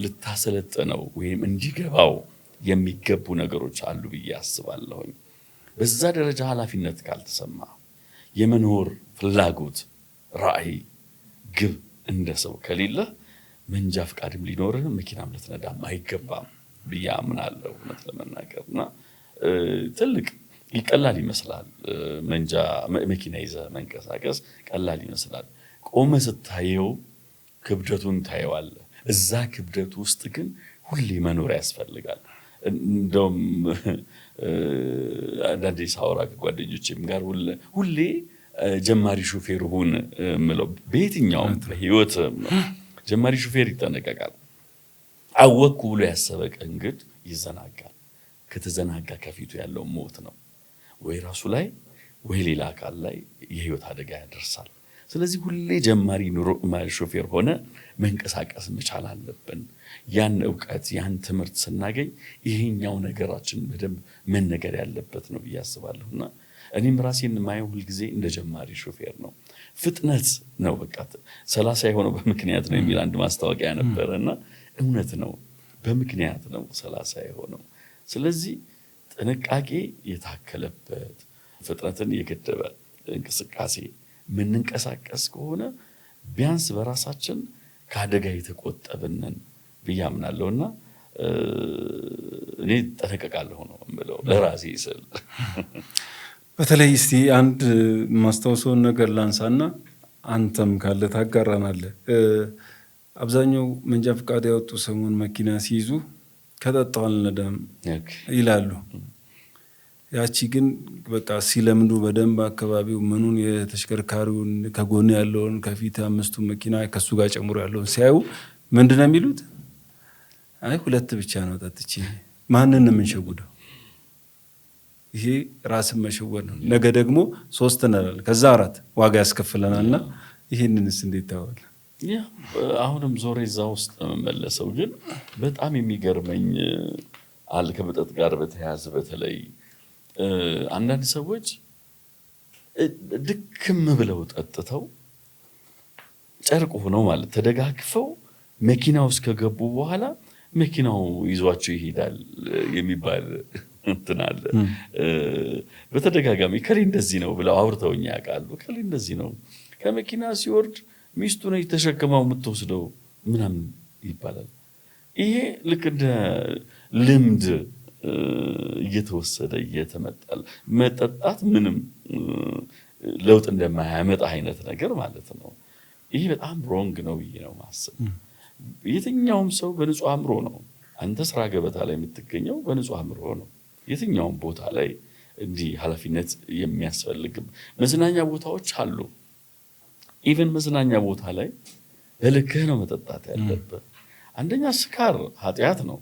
B: ልታሰለጥነው ወይም እንዲገባው የሚገቡ ነገሮች አሉ ብዬ አስባለሁኝ። በዛ ደረጃ ኃላፊነት ካልተሰማ፣ የመኖር ፍላጎት፣ ራዕይ፣ ግብ እንደ ሰው ከሌለ መንጃ ፈቃድም ሊኖርህ መኪናም ልትነዳም አይገባም ብዬ አምናለሁ። እውነት ለመናገር እና ትልቅ ይቀላል ይመስላል፣ መንጃ መኪና ይዘህ መንቀሳቀስ ቀላል ይመስላል። ቆመ ስታየው ክብደቱን ታየዋለህ። እዛ ክብደቱ ውስጥ ግን ሁሌ መኖር ያስፈልጋል። እንደውም አንዳንዴ ሳወራ ከጓደኞቼም ጋር ሁሌ ጀማሪ ሹፌር ሁን የምለው በየትኛውም በህይወት ነው። ጀማሪ ሹፌር ይጠነቀቃል። አወቅኩ ብሎ ያሰበ ቀን ግን ይዘናጋል። ከተዘናጋ ከፊቱ ያለው ሞት ነው። ወይ ራሱ ላይ ወይ ሌላ አካል ላይ የህይወት አደጋ ያደርሳል። ስለዚህ ሁሌ ጀማሪ ሾፌር ሆነ መንቀሳቀስ መቻል አለብን። ያን እውቀት ያን ትምህርት ስናገኝ ይሄኛው ነገራችን በደንብ መነገር ያለበት ነው ብዬ አስባለሁ። እና እኔም ራሴን የማየው ሁልጊዜ እንደ ጀማሪ ሾፌር ነው። ፍጥነት ነው፣ በቃ 30 የሆነው በምክንያት ነው የሚል አንድ ማስታወቂያ ነበረ፣ እና እውነት ነው፣ በምክንያት ነው 30 የሆነው። ስለዚህ ጥንቃቄ የታከለበት፣ ፍጥነትን የገደበ እንቅስቃሴ የምንንቀሳቀስ ከሆነ ቢያንስ በራሳችን ከአደጋ የተቆጠብንን ብዬ አምናለሁ፣ እና እኔ እጠነቀቃለሁ ነው የምለው ለራሴ ስል።
A: በተለይ እስቲ አንድ ማስታወሰውን ነገር ላንሳና አንተም ካለ ታጋራናለህ። አብዛኛው መንጃ ፈቃድ ያወጡ ሰሞን መኪና ሲይዙ ከጠጣሁ አልነዳም ይላሉ። ያቺ ግን በቃ ሲለምዱ በደንብ አካባቢው ምኑን፣ የተሽከርካሪውን፣ ከጎን ያለውን፣ ከፊት አምስቱ መኪና ከሱ ጋር ጨምሮ ያለውን ሲያዩ ምንድን ነው የሚሉት? አይ ሁለት ብቻ ነው ጠጥቼ። ማንን ነው የምንሸውደው? ይሄ ራስን መሸወድ ነው። ነገ ደግሞ ሶስት እንላለን፣ ከዛ አራት፣ ዋጋ ያስከፍለናል። እና ይህንንስ እንዴት ታየዋለህ?
B: ያ አሁንም ዞሬ እዛ ውስጥ ነው የምመለሰው። ግን በጣም የሚገርመኝ አለ፣ ከመጠጥ ጋር በተያያዘ በተለይ አንዳንድ ሰዎች ድክም ብለው ጠጥተው ጨርቅ ሆነው፣ ማለት ተደጋግፈው መኪና ውስጥ ከገቡ በኋላ መኪናው ይዟቸው ይሄዳል የሚባል እንትን አለ። በተደጋጋሚ ከሌ እንደዚህ ነው ብለው አውርተውኝ ያውቃሉ። ከሌ እንደዚህ ነው፣ ከመኪና ሲወርድ ሚስቱ ነች ተሸክማው የምትወስደው ምናምን ይባላል። ይሄ ልክ እንደ ልምድ እየተወሰደ እየተመጣል መጠጣት ምንም ለውጥ እንደማያመጣ አይነት ነገር ማለት ነው። ይሄ በጣም wrong ነው ብዬ ነው ማስብ። የትኛውም ሰው በንጹህ አእምሮ ነው፣ አንተ ስራ ገበታ ላይ የምትገኘው በንጹህ አእምሮ ነው። የትኛውም ቦታ ላይ እንዲህ ኃላፊነት የሚያስፈልግ መዝናኛ ቦታዎች አሉ። Even መዝናኛ ቦታ ላይ በልክህ ነው መጠጣት ያለብህ። አንደኛ ስካር ኃጢአት ነው።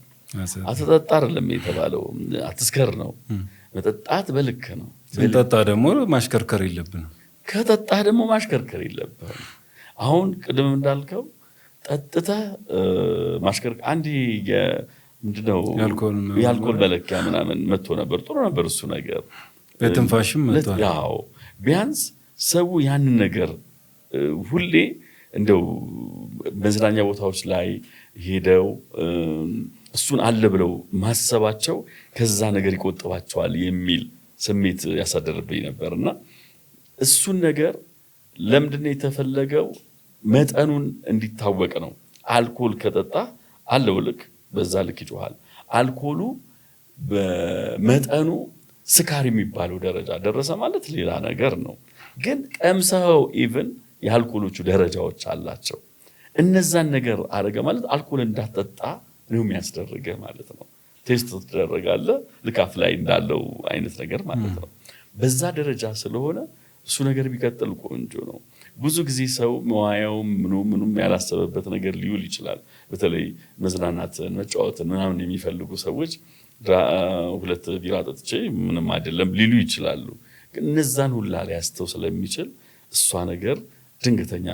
B: አትጠጣ አይደለም የተባለው፣ አትስከር ነው። መጠጣት በልክ ነው።
A: ስንጠጣ ደግሞ ማሽከርከር የለብንም።
B: ከጠጣህ ደግሞ ማሽከርከር የለብህም። አሁን ቅድም እንዳልከው ጠጥተህ ማሽከርከር፣ አንድ ምንድነው የአልኮል መለኪያ ምናምን መጥቶ ነበር። ጥሩ ነበር እሱ ነገር።
A: በትንፋሽም መጥቷል።
B: ያው ቢያንስ ሰው ያንን ነገር ሁሌ እንደው መዝናኛ ቦታዎች ላይ ሄደው እሱን አለ ብለው ማሰባቸው ከዛ ነገር ይቆጥባቸዋል የሚል ስሜት ያሳደርብኝ ነበር። እና እሱን ነገር ለምንድን ነው የተፈለገው? መጠኑን እንዲታወቅ ነው። አልኮል ከጠጣ አለው ልክ፣ በዛ ልክ ይጮሃል። አልኮሉ በመጠኑ ስካር የሚባለው ደረጃ ደረሰ ማለት ሌላ ነገር ነው። ግን ቀምሰኸው even የአልኮሎቹ ደረጃዎች አላቸው። እነዛን ነገር አደረገ ማለት አልኮል እንዳትጠጣ ነው የሚያስደርገህ ማለት ነው። Test ትደረጋለህ፣ ልክ አፍ ላይ እንዳለው አይነት ነገር ማለት ነው። በዛ ደረጃ ስለሆነ እሱ ነገር ቢቀጥል ቆንጆ ነው። ብዙ ጊዜ ሰው መዋያውም ምኑ ምኑም ያላሰበበት ነገር ሊውል ይችላል። በተለይ መዝናናትን፣ መጫወትን ምናምን የሚፈልጉ ሰዎች ሁለት ቢራ ጠጥቼ ምንም አይደለም ሊሉ ይችላሉ። ግን እነዛን ሁላ ሊያስተው ስለሚችል እሷ ነገር ድንገተኛ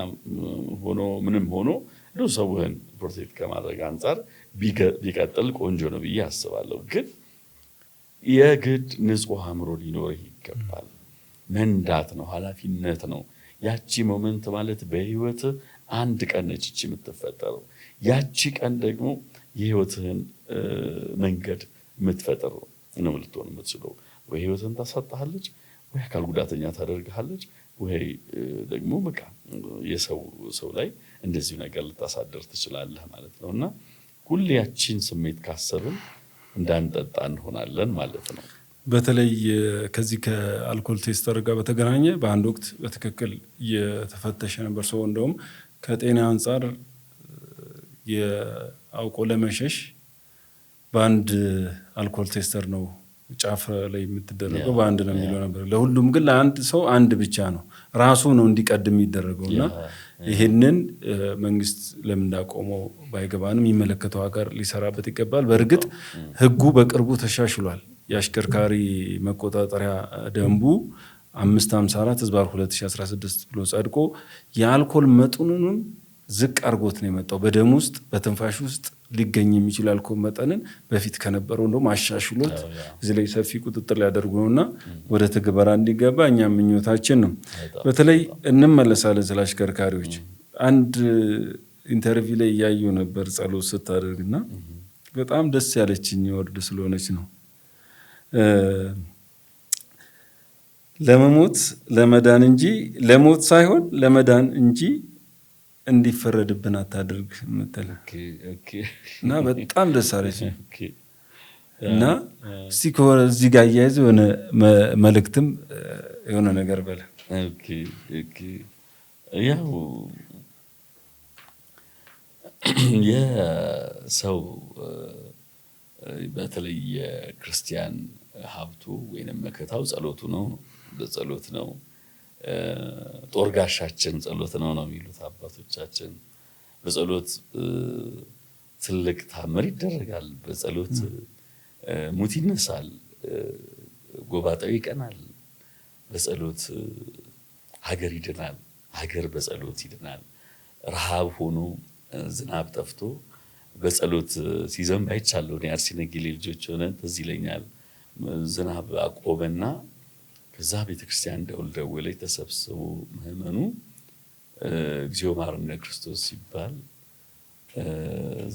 B: ሆኖ ምንም ሆኖ እንደው ሰውህን protect ከማድረግ አንጻር ቢቀጥል ቆንጆ ነው ብዬ አስባለሁ። ግን የግድ ንጹህ አእምሮ ሊኖርህ ይገባል። መንዳት ነው፣ ኃላፊነት ነው። ያቺ moment ማለት በህይወት አንድ ቀን ነች እቺ የምትፈጠረው። ያቺ ቀን ደግሞ የህይወትህን መንገድ የምትፈጥር ነው ልትሆን የምትችለው። ወይ ህይወትህን ታሳጣሃለች፣ ወይ አካል ጉዳተኛ ታደርግሃለች፣ ወይ ደግሞ በቃ የሰው ሰው ላይ እንደዚሁ ነገር ልታሳድር ትችላለህ ማለት ነው። እና ሁሌ ያቺን ስሜት ካሰብን እንዳንጠጣ እንሆናለን ማለት ነው።
A: በተለይ ከዚህ ከአልኮል tester ጋር በተገናኘ በአንድ ወቅት በትክክል እየተፈተሸ ነበር ሰው። እንደውም ከጤና አንጻር አውቆ ለመሸሽ በአንድ አልኮል tester ነው ጫፍ ላይ የምትደረገው፣ በአንድ ነው የሚለው ነበር። ለሁሉም ግን ለአንድ ሰው አንድ ብቻ ነው፣ ራሱ ነው እንዲቀድም የሚደረገው። እና ይህንን መንግስት ለምን እንዳቆመው ባይገባንም የሚመለከተው ሀገር ሊሰራበት ይገባል። በእርግጥ ህጉ በቅርቡ ተሻሽሏል። የአሽከርካሪ መቆጣጠሪያ ደንቡ 554/2016 ብሎ ጸድቆ የአልኮል መጠኑንም ዝቅ አድርጎት ነው የመጣው። በደም ውስጥ፣ በትንፋሽ ውስጥ ሊገኝ የሚችል አልኮል መጠንን በፊት ከነበረው እንደውም አሻሽሎት እዚህ ላይ ሰፊ ቁጥጥር ሊያደርጉ ነው እና ወደ ትግበራ እንዲገባ እኛም ምኞታችን ነው። በተለይ እንመለሳለን ስለ አሽከርካሪዎች። አንድ interview ላይ እያየሁ ነበር ጸሎት ስታደርግ እና በጣም ደስ ያለችኝ word ስለሆነች ነው። ለመሞት ለመዳን እንጂ ለሞት ሳይሆን ለመዳን እንጂ እንዲፈረድብን አታድርግ የምትል እና በጣም ደስ አለችኝ። እና እስቲ ከሆነ እዚህ ጋር አያይዘህ የሆነ መልእክትም የሆነ ነገር በለ።
B: Okay፣ ያው የሰው በተለይ የክርስቲያን ሀብቱ ወይንም መከታው ጸሎቱ ነው። በጸሎት ነው። ጦር ጋሻችን ጸሎት ነው ነው የሚሉት አባቶቻችን። በጸሎት ትልቅ ታምር ይደረጋል። በጸሎት ሙት ይነሳል፣ ጎባጣው ይቀናል። በጸሎት ሀገር ይድናል። ሀገር በጸሎት ይድናል። ረሃብ ሆኖ ዝናብ ጠፍቶ በጸሎት ሲዘንብ አይቻለሁ። እኔ አርሲ ነገሌ ልጆች ሆነን ትዝ ይለኛል። ዝናብ አቆመና ከዛ ቤተክርስቲያን ደውል ደወለች። ተሰብስቦ ምዕመኑ እግዚኦ መሐረነ ክርስቶስ ሲባል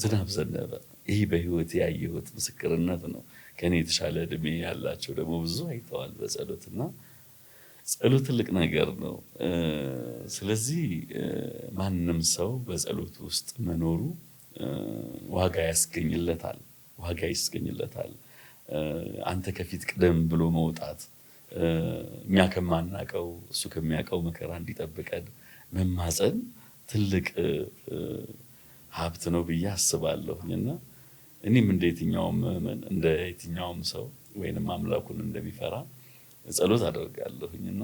B: ዝናብ ዘነበ። ይህ በህይወት ያየሁት ምስክርነት ነው። ከኔ የተሻለ እድሜ ያላቸው ደግሞ ብዙ አይተዋል በጸሎትና ጸሎት ትልቅ ነገር ነው። ስለዚህ ማንም ሰው በጸሎት ውስጥ መኖሩ ዋጋ ያስገኝለታል፣ ዋጋ ያስገኝለታል። አንተ ከፊት ቅደም ብሎ መውጣት፣ እኛ ከማናቀው እሱ ከሚያውቀው መከራ እንዲጠብቀን መማፀን ትልቅ ሀብት ነው ብዬ አስባለሁኝ። እና እኔም እንደ የትኛውም ምዕመን፣ እንደ የትኛውም ሰው ወይንም አምላኩን እንደሚፈራ ጸሎት አደርጋለሁኝ እና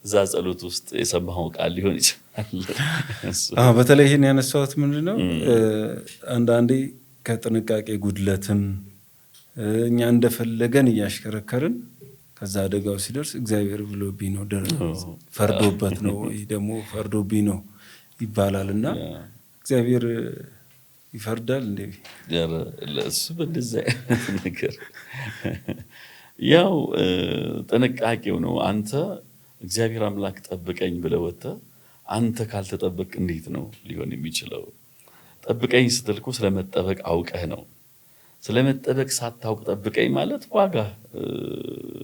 B: እዛ ጸሎት ውስጥ የሰማኸው ቃል ሊሆን ይችላል።
A: በተለይ ይህን ያነሳሁት ምንድን ነው፣ አንዳንዴ ከጥንቃቄ ጉድለትም እኛ እንደፈለገን እያሽከረከርን ከዛ አደጋው ሲደርስ እግዚአብሔር ብሎብኝ ነው፣ ፈርዶበት ነው፣ ወይ ደግሞ ፈርዶብኝ ነው ይባላል። እና እግዚአብሔር ይፈርዳል እንዴ?
B: እሱ በእንደዚያ አይነት ነገር ያው ጥንቃቄው ነው። አንተ እግዚአብሔር አምላክ ጠብቀኝ ብለህ ወጥተህ አንተ ካልተጠበቅ እንዴት ነው ሊሆን የሚችለው? ጠብቀኝ ስትል እኮ ስለመጠበቅ አውቀህ ነው። ስለመጠበቅ ሳታውቅ ጠብቀኝ ማለት ዋጋ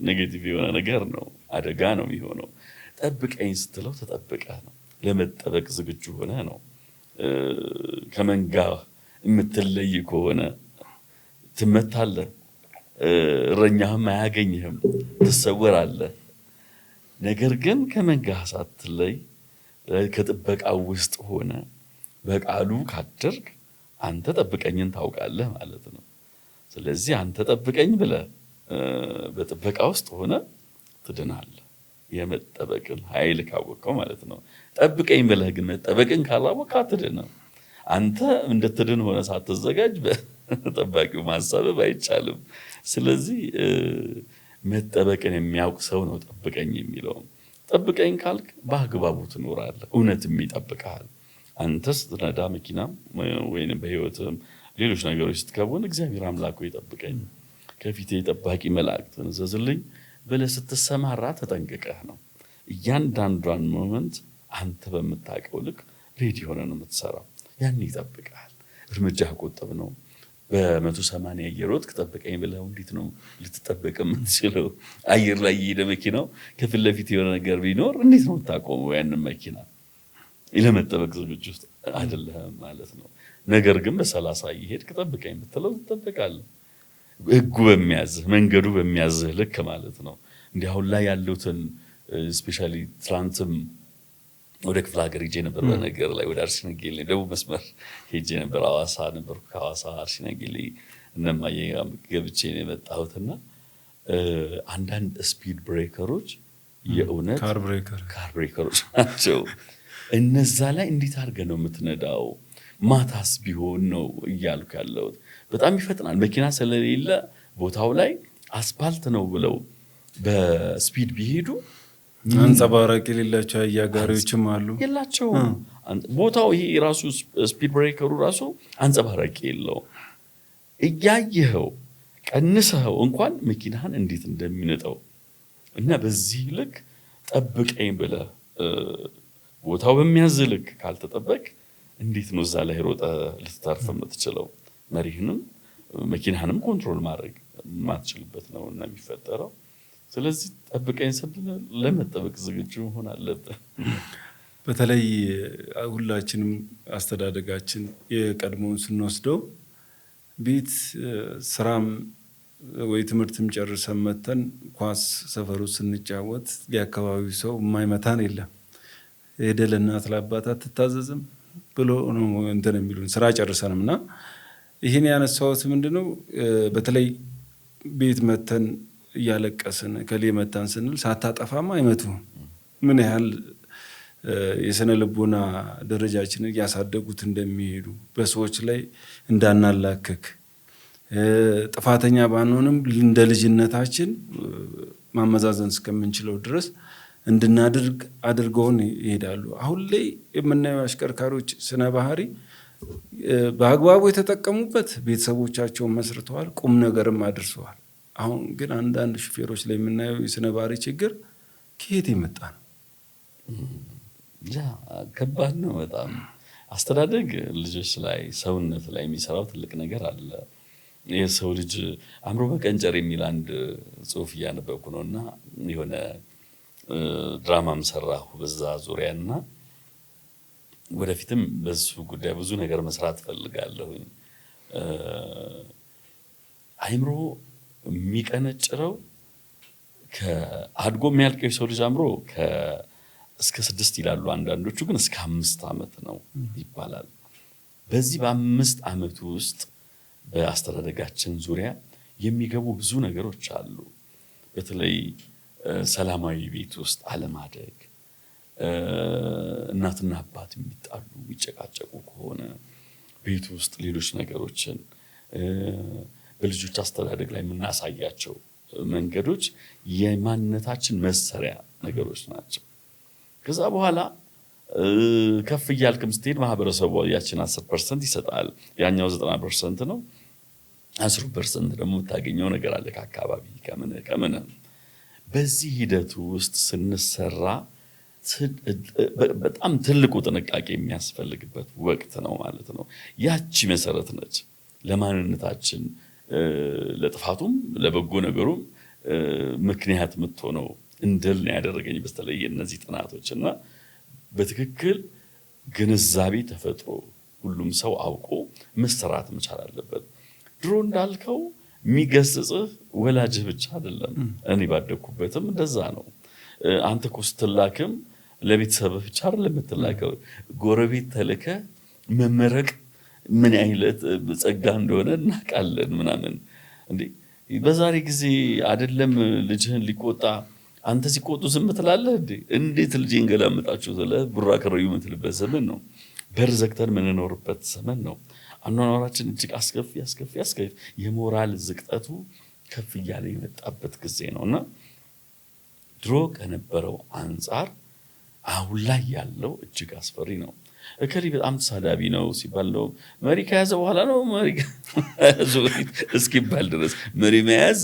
B: negative የሆነ ነገር ነው፣ አደጋ ነው የሚሆነው። ጠብቀኝ ስትለው ተጠብቀህ ነው፣ ለመጠበቅ ዝግጁ ሆነህ ነው። ከመንጋ የምትለይ ከሆነ ትመታለህ፣ እረኛህም አያገኝህም፣ ትሰወራለህ። ነገር ግን ከመንጋ ሳትለይ ከጥበቃው ውስጥ ሆነ በቃሉ ካደርግ አንተ ጠብቀኝን ታውቃለህ ማለት ነው። ስለዚህ አንተ ጠብቀኝ ብለህ በጥበቃ ውስጥ ሆነ ትድናለህ። የመጠበቅን ኃይል ካወቀው ማለት ነው። ጠብቀኝ ብለህ ግን መጠበቅን ካላወቅህ አትድንም። አንተ እንድትድን ሆነ ሳትዘጋጅ በጠባቂው ማሳበብ አይቻልም። ስለዚህ መጠበቅን የሚያውቅ ሰው ነው ጠብቀኝ የሚለው። ጠብቀኝ ካልክ በአግባቡ ትኖራለህ፣ እውነትም ይጠብቅሃል። አንተ ስትነዳ መኪና ወይንም በህይወትም ሌሎች ነገሮች ስትከውን እግዚአብሔር አምላክ ሆይ ጠብቀኝ፣ ከፊቴ ጠባቂ መላእክትን እዘዝልኝ ብለህ ስትሰማራ ተጠንቅቀህ ነው። እያንዳንዷን moment አንተ በምታውቀው ልክ ready ሆነህ ነው የምትሰራው። ያን ይጠብቅሃል። እርምጃ ቆጥብ ነው። በ180 እየሮጥክ ጠብቀኝ ብለህ እንዴት ነው ልትጠበቅ የምትችለው? አየር ላይ እየሄደ መኪናው ከፊት ለፊት የሆነ ነገር ቢኖር እንዴት ነው የምታቆመው ያንን መኪና? ለመጠበቅ ዝግጁ አይደለህም ማለት ነው። ነገር ግን በ30 እየሄድክ ጠብቀኝ ብትለው ትጠበቃለህ። ህጉ በሚያዝህ፣ መንገዱ በሚያዝህ ልክ ማለት ነው። እንዲህ አሁን ላይ ያሉትን especially ትላንትም ወደ ክፍለ ሀገር ሄጄ ነበር። በነገር ላይ ወደ አርሲ ነገሌ ደቡብ መስመር ሄጄ ነበር። ሐዋሳ ነበርኩ። ከሐዋሳ አርሲ ነገሌ እነማዬ ገብቼ ነው የመጣሁትና አንዳንድ speed breaker ኦች የእውነት
A: car breaker
B: car breaker ኦች ናቸው። እነዛ ላይ እንዴት አድርገህ ነው የምትነዳው? ማታስ ቢሆን ነው እያልኩ ያለሁት። በጣም ይፈጥናል። መኪና ስለሌለ ቦታው ላይ አስፓልት ነው ብለው በ speed ቢሄዱ
A: አንጸባራቂ የሌላቸው አህያ ጋሪዎችም አሉ።
B: የላቸውም። ቦታው ይሄ ራሱ speed breaker ኡ ራሱ አንጸባራቂ የለውም። እያየኸው ቀንሰኸው እንኳን መኪናህን እንዴት እንደሚነጠው እና በዚህ ልክ ጠብቀኝ ብለህ ቦታው በሚያዝ ልክ ካልተጠበቅ እንዴት ነው እዛ ላይ ሮጠህ ልትተርፍ የምትችለው? መሪህንም መኪናህንም control ማድረግ የማትችልበት ነው እና የሚፈጠረው። ስለዚህ ጠብቀኝ ስንል ለመጠበቅ ዝግጁ መሆን አለብን።
A: በተለይ ሁላችንም አስተዳደጋችን የቀድሞውን ስንወስደው ቤት ስራም ወይ ትምህርትም ጨርሰን መተን ኳስ ሰፈሩ ስንጫወት የአካባቢው ሰው የማይመታን የለም። ሄደህ ለእናት ለአባት አትታዘዝም ብሎ ነው እንትን የሚሉን ስራ ጨርሰንም። እና ይህን ያነሳሁት ምንድነው፣ በተለይ ቤት መተን እያለቀስን ከሌ መታን ስንል ሳታጠፋም አይመቱህም። ምን ያህል የስነ ልቦና ደረጃችንን እያሳደጉት እንደሚሄዱ፣ በሰዎች ላይ እንዳናላክክ፣ ጥፋተኛ ባንሆንም እንደ ልጅነታችን ማመዛዘን እስከምንችለው ድረስ እንድናድርግ አድርገውን ይሄዳሉ። አሁን ላይ የምናየው አሽከርካሪዎች ስነ ባህሪ በአግባቡ የተጠቀሙበት ቤተሰቦቻቸውን መስርተዋል፣ ቁም ነገርም አድርሰዋል። አሁን ግን አንዳንድ ሹፌሮች ላይ የምናየው የስነ ባህሪ ችግር ከየት የመጣ ነው?
B: ያ ከባድ ነው በጣም። አስተዳደግ ልጆች ላይ ሰውነት ላይ የሚሰራው ትልቅ ነገር አለ። የሰው ልጅ አእምሮ መቀንጨር የሚል አንድ ጽሁፍ እያነበብኩ ነው እና የሆነ ድራማም ሰራሁ በዛ ዙሪያ እና ወደፊትም በሱ ጉዳይ ብዙ ነገር መስራት እፈልጋለሁኝ። አእምሮ የሚቀነጭረው አድጎ የሚያልቀው የሰው ልጅ አእምሮ እስከ 6 ይላሉ አንዳንዶቹ፣ ግን እስከ 5 ዓመት ነው ይባላል። በዚህ በ5 ዓመቱ ውስጥ በአስተዳደጋችን ዙሪያ የሚገቡ ብዙ ነገሮች አሉ። በተለይ ሰላማዊ ቤት ውስጥ አለማደግ፣ እናትና አባት የሚጣሉ የሚጨቃጨቁ ከሆነ ቤት ውስጥ ሌሎች ነገሮችን በልጆች አስተዳደግ ላይ የምናሳያቸው መንገዶች የማንነታችን መሰሪያ ነገሮች ናቸው። ከዛ በኋላ ከፍ እያልክም ስትሄድ ማህበረሰቡ ያችን 10% ይሰጣል። ያኛው 90% ነው። 10% ደግሞ የምታገኘው ነገር አለ ከአካባቢ ከምን ከምን። በዚህ ሂደቱ ውስጥ ስንሰራ በጣም ትልቁ ጥንቃቄ የሚያስፈልግበት ወቅት ነው ማለት ነው። ያቺ መሰረት ነች ለማንነታችን፣ ለጥፋቱም ለበጎ ነገሩም ምክንያት የምትሆነው እንድል ነው ያደረገኝ በተለይ እነዚህ ጥናቶች። እና በትክክል ግንዛቤ ተፈጥሮ ሁሉም ሰው አውቆ መሰራት መቻል አለበት። ድሮ እንዳልከው የሚገስጽህ ወላጅህ ብቻ አይደለም። እኔ ባደግኩበትም እንደዛ ነው። አንተ እኮ ስትላክም ለቤተሰብህ ብቻ አይደለም የምትላከው። ጎረቤት ተልከህ መመረቅ ምን አይነት ጸጋ እንደሆነ እናውቃለን ምናምን። እንዴ በዛሬ ጊዜ አይደለም ልጅህን ሊቆጣ አንተ ሲቆጡ ዝም ትላለህ እንዴ? እንዴት ልጄን ገላመጣችሁ ብለህ ቡራ ከረዩ የምትልበት ዘመን ነው። በር ዘግተን የምንኖርበት ዘመን ነው። አኗኗራችን እጅግ አስከፊ አስከፊ አስከፊ፣ የሞራል ዝቅጠቱ ከፍ እያለ የመጣበት ጊዜ ነው። እና ድሮ ከነበረው አንጻር አሁን ላይ ያለው እጅግ አስፈሪ ነው። እከሌ በጣም ተሳዳቢ ነው ሲባል ነው መሪ ከያዘ በኋላ ነው መሪ ከያዘ በፊት እስኪባል ድረስ፣ መሪ መያዝ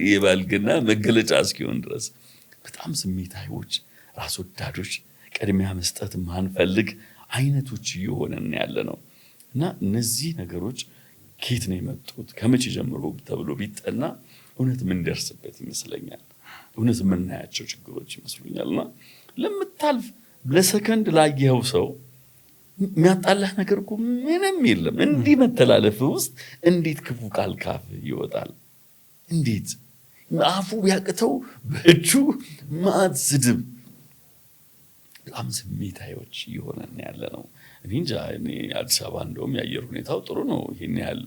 B: የባልግና መገለጫ እስኪሆን ድረስ በጣም ስሜታዊዎች፣ ራስ ወዳዶች፣ ቅድሚያ መስጠት ማንፈልግ አይነቶች እየሆነን ያለ ነው። እና እነዚህ ነገሮች ከየት ነው የመጡት፣ ከመቼ ጀምሮ ተብሎ ቢጠና እውነት የምንደርስበት ይመስለኛል። እውነት የምናያቸው ችግሮች ይመስሉኛል። እና ለምታልፍ ለሰከንድ ላየኸው ሰው የሚያጣላህ ነገር እኮ ምንም የለም። እንዲህ መተላለፍ ውስጥ እንዴት ክፉ ቃል ካፍ ይወጣል? እንዴት አፉ ቢያቅተው በእጁ ማት ስድብ። በጣም ስሜታዊዎች እየሆነን ያለ ነው። እኔ እንጃ፣ እኔ አዲስ አበባ እንደውም የአየር ሁኔታው ጥሩ ነው። ይሄን ያህል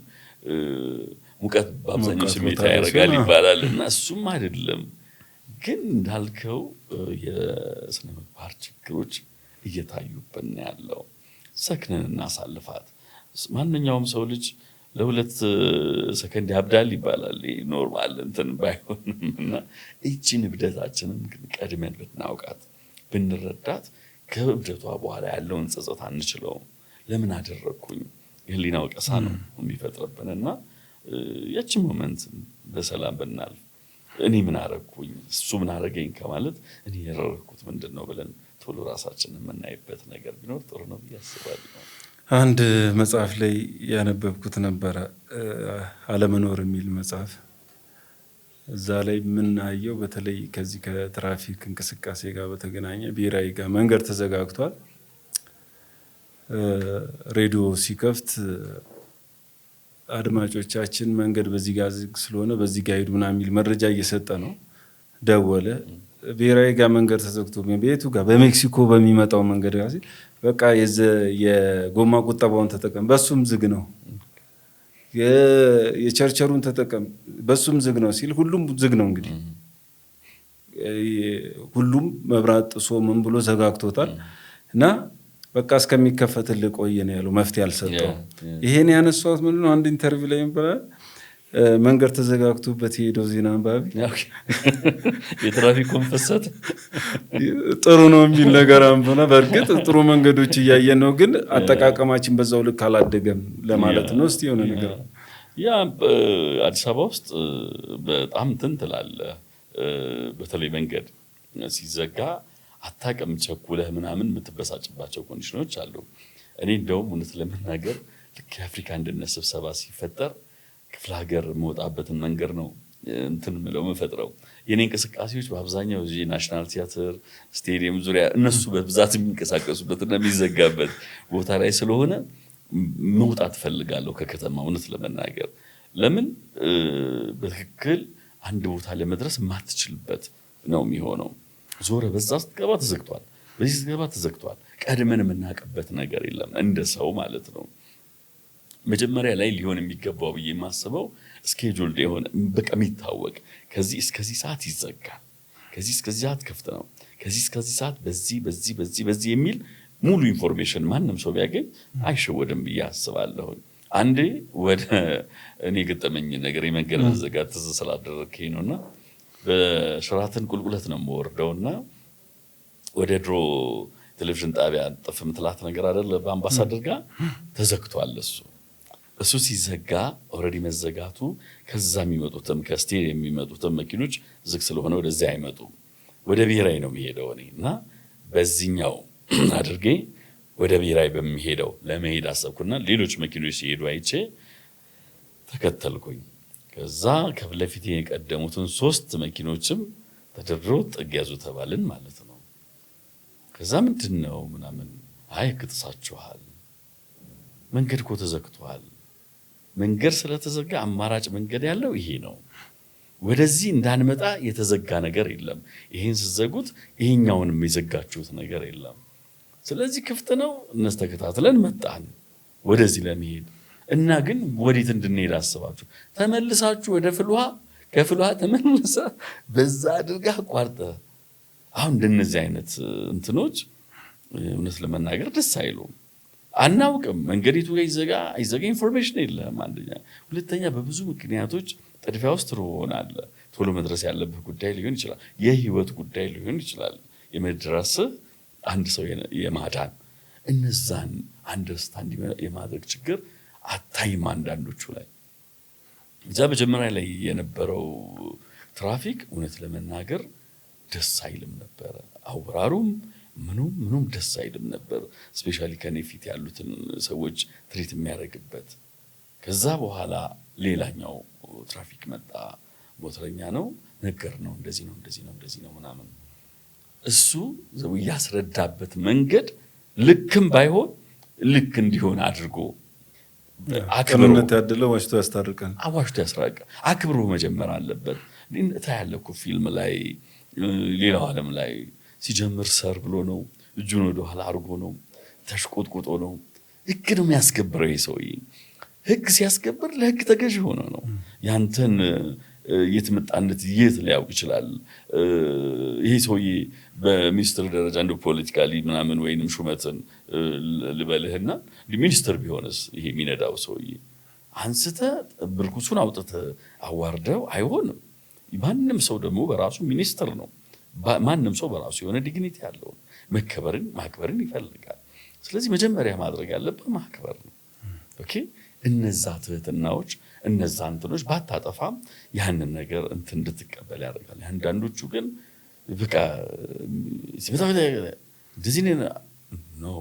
B: ሙቀት በአብዛኛው ስሜታዊ ያደርጋል ይባላል እና እሱም አይደለም። ግን እንዳልከው የስነ ምግባር ችግሮች እየታዩብን ያለው፣ ሰክነን እናሳልፋት። ማንኛውም ሰው ልጅ ለ2 ሰከንድ ያብዳል ይባላል። Normal እንትን ባይሆንም እና ይቺን እብደታችንን ግን ቀድመን ብናውቃት፣ ብንረዳት ከእብደቷ በኋላ ያለውን ጸጸት አንችለውም። ለምን አደረግኩኝ? የህሊና ወቀሳ ነው የሚፈጥርብን። እና ያችን moment በሰላም ብናልፍ፣ እኔ ምን አረግኩኝ፣ እሱ ምን አረገኝ ከማለት እኔ ያደረግኩት ምንድን ነው ብለን ቶሎ ራሳችንን የምናይበት ነገር ቢኖር ጥሩ ነው ብዬ አስባለሁ።
A: አንድ መጽሐፍ ላይ ያነበብኩት ነበረ፣ አለመኖር የሚል መጽሐፍ። እዛ ላይ የምናየው በተለይ ከዚህ ከትራፊክ እንቅስቃሴ ጋር በተገናኘ ብሔራዊ ጋር መንገድ ተዘጋግቷል። ሬዲዮ ሲከፍት አድማጮቻችን መንገድ በዚህ ጋር ዝግ ስለሆነ በዚህ ጋር ሂዱ ምናምን የሚል መረጃ እየሰጠ ነው። ደወለ፣ ብሔራዊ ጋር መንገድ ተዘግቶ ቤቱ ጋር በሜክሲኮ በሚመጣው መንገድ ጋር ሲል በቃ የጎማ ቁጠባውን ተጠቀም፣ በሱም ዝግ ነው። የቸርቸሩን ተጠቀም፣ በሱም ዝግ ነው ሲል ሁሉም ዝግ ነው። እንግዲህ ሁሉም መብራት ጥሶ ምን ብሎ ዘጋግቶታል እና በቃ እስከሚከፈትልህ ቆይ ነው ያለው። መፍትሄ አልሰጠውም። ይሄን ያነሳሁት ምንድን ነው፣ አንድ interview ላይ ይባላል መንገድ ተዘጋግቶበት የሄደው ዜና አንባቢ
B: የትራፊኩን ፍሰት
A: ጥሩ ነው የሚል ነገር አንብና፣ በእርግጥ ጥሩ መንገዶች እያየን ነው፣ ግን አጠቃቀማችን በዛው ልክ አላደገም ለማለት ነው። እስቲ የሆነ ነገር
B: Yeah፣ አዲስ አበባ ውስጥ በጣም እንትን ትላለህ። በተለይ መንገድ ሲዘጋ አታውቅም፣ ቸኩለህ ምናምን የምትበሳጭባቸው condition ኦች አሉ። እኔ እንደውም እውነት ለመናገር ልክ የአፍሪካ አንድነት ስብሰባ ሲፈጠር ክፍለ ሀገር የምወጣበትን መንገድ ነው እንትን ምለው የምፈጥረው። የኔ እንቅስቃሴዎች በአብዛኛው እዚህ ናሽናል ቲያትር፣ ስቴዲየም ዙሪያ እነሱ በብዛት የሚንቀሳቀሱበትና የሚዘጋበት ቦታ ላይ ስለሆነ መውጣት እፈልጋለሁ ከከተማ፣ እውነት ለመናገር። ለምን በትክክል አንድ ቦታ ለመድረስ የማትችልበት ነው የሚሆነው። ዞረ በዛ ስትገባ ተዘግቷል፣ በዚህ ስትገባ ተዘግቷል። ቀድመን የምናውቅበት ነገር የለም እንደ ሰው ማለት ነው። መጀመሪያ ላይ ሊሆን የሚገባው ብዬ የማስበው scheduled የሆነ፣ በቃ የሚታወቅ፣ ከዚህ እስከዚህ ሰዓት ይዘጋል፣ ከዚህ እስከዚህ ሰዓት ክፍት ነው፣ ከዚህ እስከዚህ ሰዓት በዚህ በዚህ በዚህ በዚህ የሚል ሙሉ information ማንም ሰው ቢያገኝ አይሸወድም ብዬ አስባለሁኝ። አንዴ ወደ እኔ የገጠመኝ ነገር የመንገድ መዘጋት ትዝ ስላደረግከኝ ነው። እና በሸራተን ቁልቁለት ነው የምወርደው እና ወደ ድሮ ቴሌቪዥን ጣቢያ ጥፍ ምትላት ነገር አይደለ፣ በአምባሳደር ጋር ተዘግቷል። እሱ ሲዘጋ already መዘጋቱ ከዛ የሚመጡትም ከስቴዲየም የሚመጡትም መኪኖች ዝግ ስለሆነ ወደዚያ አይመጡም። ወደ ብሔራዊ ነው የሚሄደው እኔ። እና በዚህኛው አድርጌ ወደ ብሔራዊ በሚሄደው ለመሄድ አሰብኩና ሌሎች መኪኖች ሲሄዱ አይቼ ተከተልኩኝ። ከዛ ከፊት ለፊት የቀደሙትን ሶስት መኪኖችም ተደርድሮ ጥግ ያዙ ተባልን ማለት ነው። ከዛ ምንድን ነው ምናምን፣ አይ ሕግ ጥሳችኋል፣ መንገድ እኮ ተዘግቷል። መንገድ ስለተዘጋ አማራጭ መንገድ ያለው ይሄ ነው። ወደዚህ እንዳንመጣ የተዘጋ ነገር የለም። ይሄን ስትዘጉት ይሄኛውንም የዘጋችሁት ነገር የለም። ስለዚህ ክፍት ነው። እነስ ተከታትለን መጣን ወደዚህ ለመሄድ። እና ግን ወዴት እንድንሄድ አስባችሁ? ተመልሳችሁ ወደ ፍልውሃ፣ ከፍልውሃ ተመልሰ በዛ አድርገህ አቋርጠ። አሁን እንደነዚህ አይነት እንትኖች እውነት ለመናገር ደስ አይሉም። አናውቅም። መንገዲቱ ጋር ይዘጋ አይዘጋ information የለም። አንደኛ፣ ሁለተኛ በብዙ ምክንያቶች ጥድፊያ ውስጥ ትሆናለህ። ቶሎ መድረስ ያለብህ ጉዳይ ሊሆን ይችላል። የህይወት ጉዳይ ሊሆን ይችላል። የመድረስህ አንድ ሰው የማዳን፣ እነዛን understand የማድረግ ችግር አታይም አንዳንዶቹ ላይ። እዛ መጀመሪያ ላይ የነበረው ትራፊክ እውነት ለመናገር ደስ አይልም ነበረ። አወራሩም ምኑም ምኑም ደስ አይልም ነበር። Especially ከኔ ፊት ያሉትን ሰዎች treat የሚያደርግበት። ከዛ በኋላ ሌላኛው ትራፊክ መጣ። ሞተረኛ ነው። ነገር ነው፣ እንደዚህ ነው፣ እንደዚህ ነው፣ እንደዚህ ነው ምናምን፣ እሱ ያስረዳበት መንገድ ልክም ባይሆን ልክ እንዲሆን አድርጎ አክብሮ
A: ቅንነት ያደለው ዋሽቶ ያስታርቃል።
B: አዋሽቶ ያስራቃል። አክብሮ መጀመር አለበት። ታያለህ እኮ ፊልም ላይ፣ ሌላው ዓለም ላይ ሲጀምር sir ብሎ ነው፣ እጁን ወደኋላ አድርጎ ነው፣ ተሽቆጥቁጦ ነው። ህግ ነው የሚያስከብረው ይሄ ሰውዬ። ህግ ሲያስከብር ለህግ ተገዥ ሆኖ ነው። ያንተን የት መጣነት የት ሊያውቅ ይችላል? ይሄ ሰውዬ በሚኒስትር ደረጃ እንደ politically ምናምን ወይንም ሹመትን ልበልህና ሚኒስትር ቢሆንስ ይሄ የሚነዳው ሰውዬ አንስተ ብርኩሱን አውጥተህ አዋርደው አይሆንም። ማንም ሰው ደግሞ በራሱ ሚኒስትር ነው። ማንም ሰው በራሱ የሆነ dignity ያለው መከበርን ማክበርን ይፈልጋል። ስለዚህ መጀመሪያ ማድረግ ያለብህ ማክበር ነው። Okay፣ እነዛ ትህትናዎች እነዛ እንትኖች ባታጠፋም ያንን ነገር እንትን እንድትቀበል ያደርጋል። አንዳንዶቹ ግን በቃ እንደዚህ no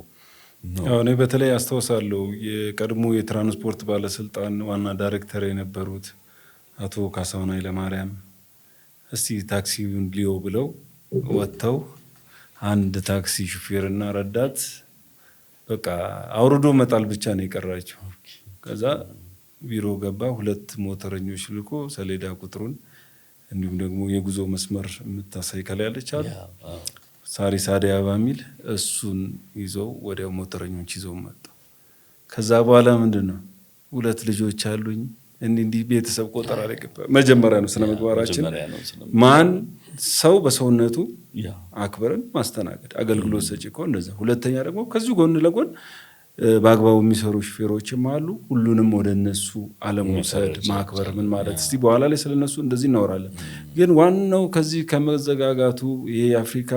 B: no።
A: እኔ በተለይ አስታውሳለሁ የቀድሞ የትራንስፖርት ባለስልጣን ዋና ዳይሬክተር የነበሩት አቶ ካሳሁን ኃይለማርያም እስቲ ታክሲውን ሊዮ ብለው ወጥተው አንድ ታክሲ ሹፌርና ረዳት በቃ አውርዶ መጣል ብቻ ነው የቀራቸው። ከዛ ቢሮ ገባ። ሁለት ሞተረኞች ልኮ ሰሌዳ ቁጥሩን እንዲሁም ደግሞ የጉዞ መስመር የምታሳይ ከላይ ያለች አለ ሳሪስ አደይ አበባ የሚል፣ እሱን ይዘው ወዲያው ሞተረኞች ይዘው መጡ። ከዛ በኋላ ምንድን ነው፣ ሁለት ልጆች አሉኝ፣ እንዲህ እንዲህ ቤተሰብ ቆጠራ ላይ ገባ። መጀመሪያ ነው ስነ ምግባራችን ማን ሰው በሰውነቱ አክብረን ማስተናገድ፣ አገልግሎት ሰጪ ከሆነ እንደዛ። ሁለተኛ ደግሞ ከዚሁ ጎን ለጎን በአግባቡ የሚሰሩ ሹፌሮችም አሉ። ሁሉንም ወደ እነሱ አለመውሰድ፣ ማክበር ምን ማለት፣ እስቲ በኋላ ላይ ስለነሱ እንደዚህ እናወራለን። ግን ዋናው ከዚህ ከመዘጋጋቱ ይሄ የአፍሪካ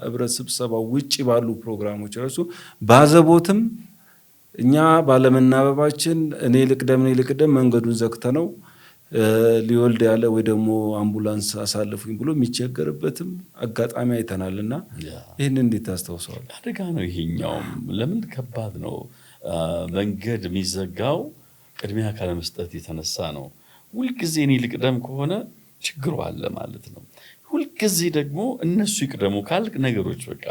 A: ህብረት ስብሰባ ውጭ ባሉ ፕሮግራሞች ራሱ ባዘቦትም እኛ ባለመናበባችን እኔ ልቅደም እኔ ልቅደም መንገዱን ዘግተ ነው ሊወልድ ያለ ወይ ደግሞ አምቡላንስ አሳልፉኝ ብሎ የሚቸገርበትም አጋጣሚ አይተናል። እና ይህን እንዴት ታስታውሰዋል?
B: አደጋ ነው ይሄኛውም። ለምን ከባድ ነው መንገድ የሚዘጋው? ቅድሚያ ካለመስጠት የተነሳ ነው። ሁልጊዜ እኔ ልቅደም ከሆነ ችግሩ አለ ማለት ነው። ሁልጊዜ ደግሞ እነሱ ይቅደሙ ካልክ ነገሮች በቃ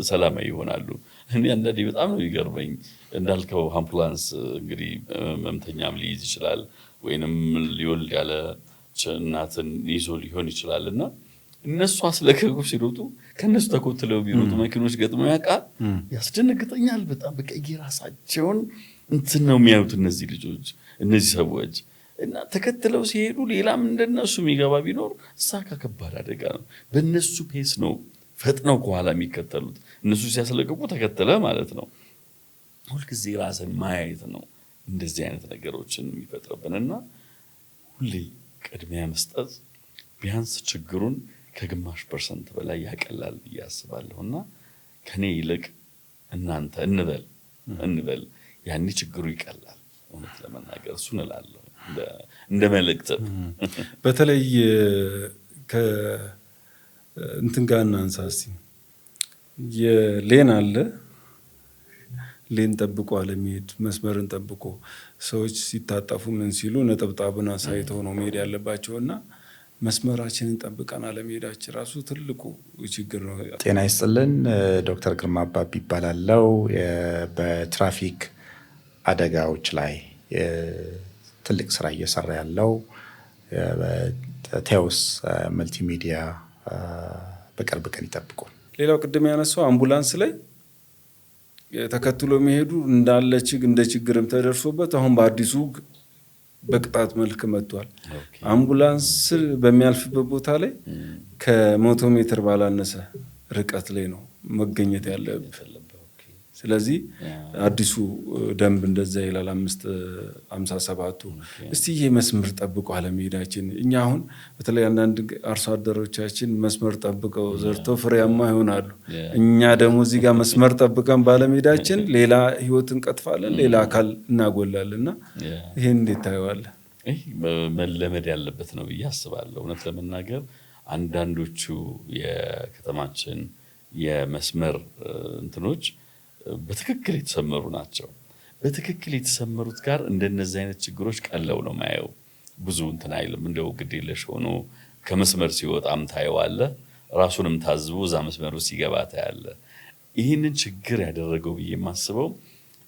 B: ሰላማዊ ይሆናሉ። እኔ አንዳንዴ በጣም ነው የሚገርመኝ፣ እንዳልከው አምቡላንስ እንግዲህ ህመምተኛም ሊይዝ ይችላል፣ ወይንም ሊወልድ ያለ እናትን ይዞ ሊሆን ይችላል። እና እነሱ አስለቀቁ ሲሮጡ ከእነሱ ተኮትለው ቢሮጡ መኪኖች ገጥመው ያውቃል። ያስደነግጠኛል በጣም። በቃ የራሳቸውን እንትን ነው የሚያዩት እነዚህ ልጆች፣ እነዚህ ሰዎች። እና ተከትለው ሲሄዱ ሌላም እንደነሱ የሚገባ ቢኖር እዛ ጋ ከባድ አደጋ ነው። በእነሱ pace ነው ፈጥነው ከኋላ የሚከተሉት። እነሱ ሲያስለቅቁ ተከተለ ማለት ነው። ሁልጊዜ ራስን ማየት ነው እንደዚህ አይነት ነገሮችን የሚፈጥርብን። እና ሁሌ ቅድሚያ መስጠት ቢያንስ ችግሩን ከግማሽ percent በላይ ያቀላል ብዬ አስባለሁ። እና ከኔ ይልቅ እናንተ እንበል፣ ያኔ ችግሩ ይቀላል። እውነት ለመናገር እሱን እላለሁ እንደ መልእክት።
A: በተለይ ከእንትን ጋር እናንሳ እስቲ። የ lane አለ፣ lane ጠብቆ አለመሄድ፣ መስመርን ጠብቆ። ሰዎች ሲታጠፉ ምን ሲሉ ነጠብጣቡን አሳይተው ነው መሄድ ያለባቸው። እና መስመራችንን ጠብቀን አለመሄዳችን ራሱ ትልቁ ችግር ነው።
C: ጤና ይስጥልን። ዶክተር ግርማ አባቢ እባላለው። በትራፊክ አደጋዎች ላይ ትልቅ ስራ እየሰራ ያለው ቴዎስ መልቲሚዲያ በቅርብ ቀን ይጠብቁን።
A: ሌላው ቅድም ያነሳው አምቡላንስ ላይ ተከትሎ መሄዱ እንዳለ እንደ ችግርም ተደርሶበት አሁን በአዲሱ በቅጣት መልክ መጥቷል። አምቡላንስ በሚያልፍበት ቦታ ላይ ከ100 ሜትር ባላነሰ ርቀት ላይ ነው መገኘት ያለብህ። ስለዚህ አዲሱ ደንብ እንደዛ ይላል፣ 557ቱ። እስቲ ይሄ መስመር ጠብቆ አለመሄዳችን፣ እኛ አሁን በተለይ አንዳንድ አርሶ አደሮቻችን መስመር ጠብቀው ዘርተው ፍሬያማ ይሆናሉ። እኛ ደግሞ እዚህ ጋር መስመር ጠብቀን ባለመሄዳችን ሌላ ህይወት እንቀጥፋለን፣ ሌላ አካል እናጎላለን። እና ይሄን እንዴት ታየዋለህ?
B: ይህ መለመድ ያለበት ነው ብዬ አስባለሁ። እውነት ለመናገር አንዳንዶቹ የከተማችን የመስመር እንትኖች በትክክል የተሰመሩ ናቸው። በትክክል የተሰመሩት ጋር እንደነዚህ አይነት ችግሮች ቀለው ነው ማየው። ብዙ እንትን አይልም። እንደው ግዴለሽ ሆኖ ከመስመር ሲወጣም ታየዋለህ። ራሱንም ታዝቦ እዛ መስመሩ ሲገባ ታያለህ። ይህንን ችግር ያደረገው ብዬ የማስበው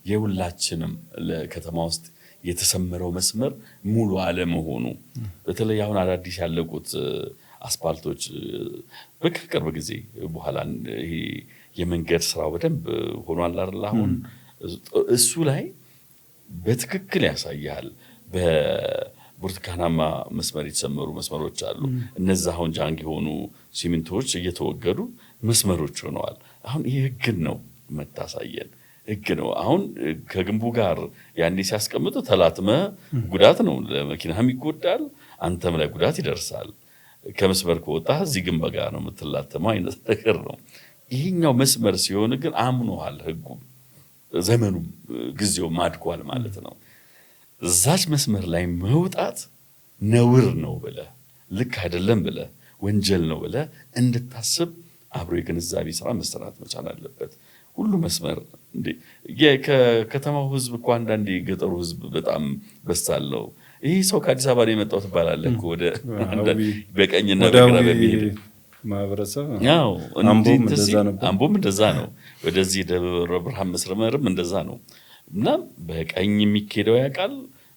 B: የሁላችንም ለከተማ ውስጥ የተሰመረው መስመር ሙሉ አለመሆኑ፣ በተለይ አሁን አዳዲስ ያለቁት አስፓልቶች በቅርብ ጊዜ በኋላ ይሄ የመንገድ ስራው በደንብ ሆኗል አይደል? አሁን እሱ ላይ በትክክል ያሳያል። በብርቱካናማ መስመር የተሰመሩ መስመሮች አሉ። እነዛ አሁን ጃንግ የሆኑ ሲሚንቶዎች እየተወገዱ መስመሮች ሆነዋል። አሁን ይህ ህግን ነው መታሳየን፣ ህግ ነው። አሁን ከግንቡ ጋር ያኔ ሲያስቀምጡ ተላትመ ጉዳት ነው፣ ለመኪናም ይጎዳል፣ አንተም ላይ ጉዳት ይደርሳል። ከመስመር ከወጣ እዚህ ግንብ ጋር ነው የምትላተመው አይነት ነገር ነው። ይህኛው መስመር ሲሆን ግን አምኖሃል፣ ህጉም ዘመኑም ጊዜውም አድጓል ማለት ነው። እዛች መስመር ላይ መውጣት ነውር ነው ብለህ፣ ልክ አይደለም ብለህ፣ ወንጀል ነው ብለህ እንድታስብ አብሮ የግንዛቤ ስራ መሰራት መቻል አለበት። ሁሉ መስመር እንዴ፣ ከከተማው ህዝብ እኮ አንዳንዴ የገጠሩ ህዝብ በጣም በሳል ነው። ይህ ሰው ከአዲስ አበባ ነው የመጣው ትባላለህ እኮ ወደ በቀኝና በግራ በሚሄድ
A: ማህበረሰብ።
B: ያው
A: አምቦም እንደዛ ነበር።
B: አምቦም እንደዛ ነው። ወደዚህ ደብረ ብርሃን መስመርም እንደዛ ነው። እና በቀኝ የሚኬደው ያውቃል፣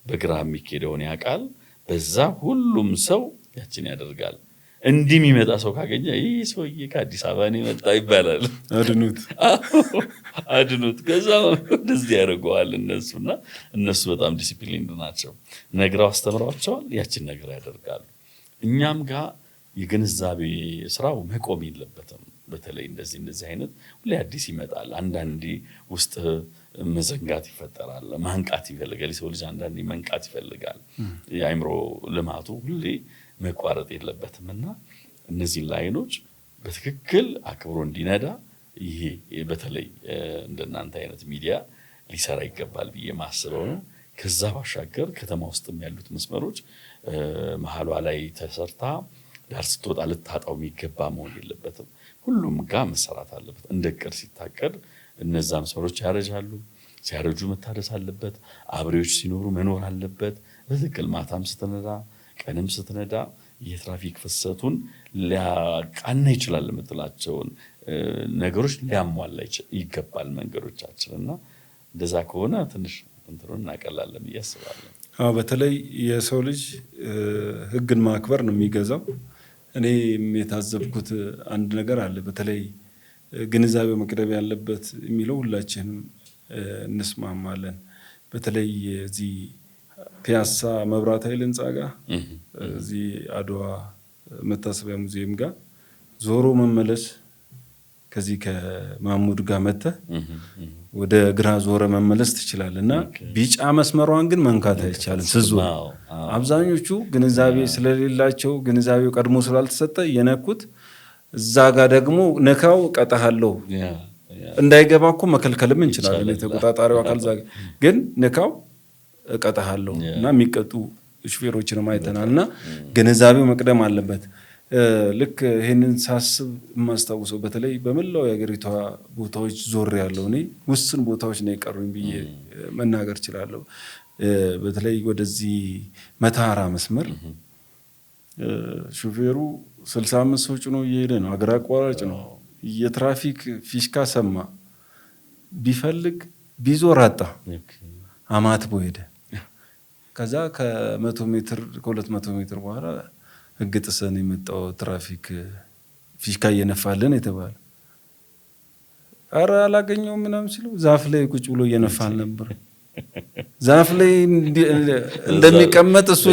B: በግራ የሚኬደውን ያውቃል። በዛ ሁሉም ሰው ያችን ያደርጋል። እንዲህ የሚመጣ ሰው ካገኘ ይህ ሰውዬ ከአዲስ አበባ ነው የመጣ ይባላል።
A: አድኑት፣
B: አድኑት። ከዛ ወደዚህ ያደርገዋል እነሱ። እና እነሱ በጣም ዲሲፕሊን ናቸው። ነግረው አስተምረዋቸዋል። ያችን ነገር ያደርጋሉ። እኛም ጋር የግንዛቤ ስራው መቆም የለበትም። በተለይ እንደዚህ እንደዚህ አይነት ሁሌ አዲስ ይመጣል። አንዳንዴ ውስጥ መዘንጋት ይፈጠራል። ማንቃት ይፈልጋል። የሰው ልጅ አንዳንዴ መንቃት ይፈልጋል። የአእምሮ ልማቱ ሁሌ መቋረጥ የለበትም። እና እነዚህን line ኦች በትክክል አክብሮ እንዲነዳ ይሄ በተለይ እንደናንተ አይነት ሚዲያ ሊሰራ ይገባል ብዬ ማስበው ነው። ከዛ ባሻገር ከተማ ውስጥም ያሉት መስመሮች መሀሏ ላይ ተሰርታ ዳር ስትወጣ ልታጣው የሚገባ መሆን የለበትም። ሁሉም ጋር መሰራት አለበት። እንደ እቅድ ሲታቀድ እነዛ መስመሮች ያረጃሉ። ሲያረጁ መታደስ አለበት። አብሬዎች ሲኖሩ መኖር አለበት። በትክክል ማታም ስትነዳ ቀንም ስትነዳ የትራፊክ ፍሰቱን ሊያቃና ይችላል የምትላቸውን ነገሮች ሊያሟላ ይገባል መንገዶቻችን። እና እንደዛ ከሆነ ትንሽ እንትኑን እናቀላለን ብዬ አስባለሁ።
A: አዎ፣ በተለይ የሰው ልጅ ሕግን ማክበር ነው የሚገዛው። እኔ የታዘብኩት አንድ ነገር አለ። በተለይ ግንዛቤው መቅደም ያለበት የሚለው ሁላችንም እንስማማለን። በተለይ እዚህ ፒያሳ መብራት ኃይል ህንፃ ጋር፣ እዚህ አድዋ መታሰቢያ ሙዚየም ጋር ዞሮ መመለስ፣ ከዚህ ከማሙድ ጋር መጥተህ ወደ ግራ ዞረ መመለስ ትችላለህ እና ቢጫ መስመሯን ግን መንካት አይቻልም ስትዞር። አብዛኞቹ ግንዛቤ ስለሌላቸው፣ ግንዛቤው ቀድሞ ስላልተሰጠ የነኩት፣ እዛ ጋር ደግሞ ነካው እቀጣሃለሁ፣ እንዳይገባ እኮ መከልከልም እንችላለን። የተቆጣጣሪው አካል እዛ ግን ንካው እቀጣሃለሁ እና የሚቀጡ ሹፌሮችንም አይተናል። እና ግንዛቤው መቅደም አለበት። ልክ ይህንን ሳስብ የማስታውሰው በተለይ በመላው የሀገሪቷ ቦታዎች ዞር ያለው እኔ ውስን ቦታዎች ነው የቀሩኝ ብዬ መናገር እችላለሁ። በተለይ ወደዚህ መተሃራ መስመር ሹፌሩ 65 ሰው ጭኖ እየሄደ ነው። አገር አቋራጭ ነው። የትራፊክ ፊሽካ ሰማ። ቢፈልግ ቢዞር አጣ። አማትቦ ሄደ። ከዛ ከ100 ሜትር ከ200 ሜትር በኋላ ሕግ ጥሰን የመጣው ትራፊክ ፊሽካ እየነፋልን የተባለ፣ አረ አላገኘውም ምናምን ሲለው ዛፍ ላይ ቁጭ ብሎ እየነፋ አልነበር። ዛፍ ላይ እንደሚቀመጥ እሱ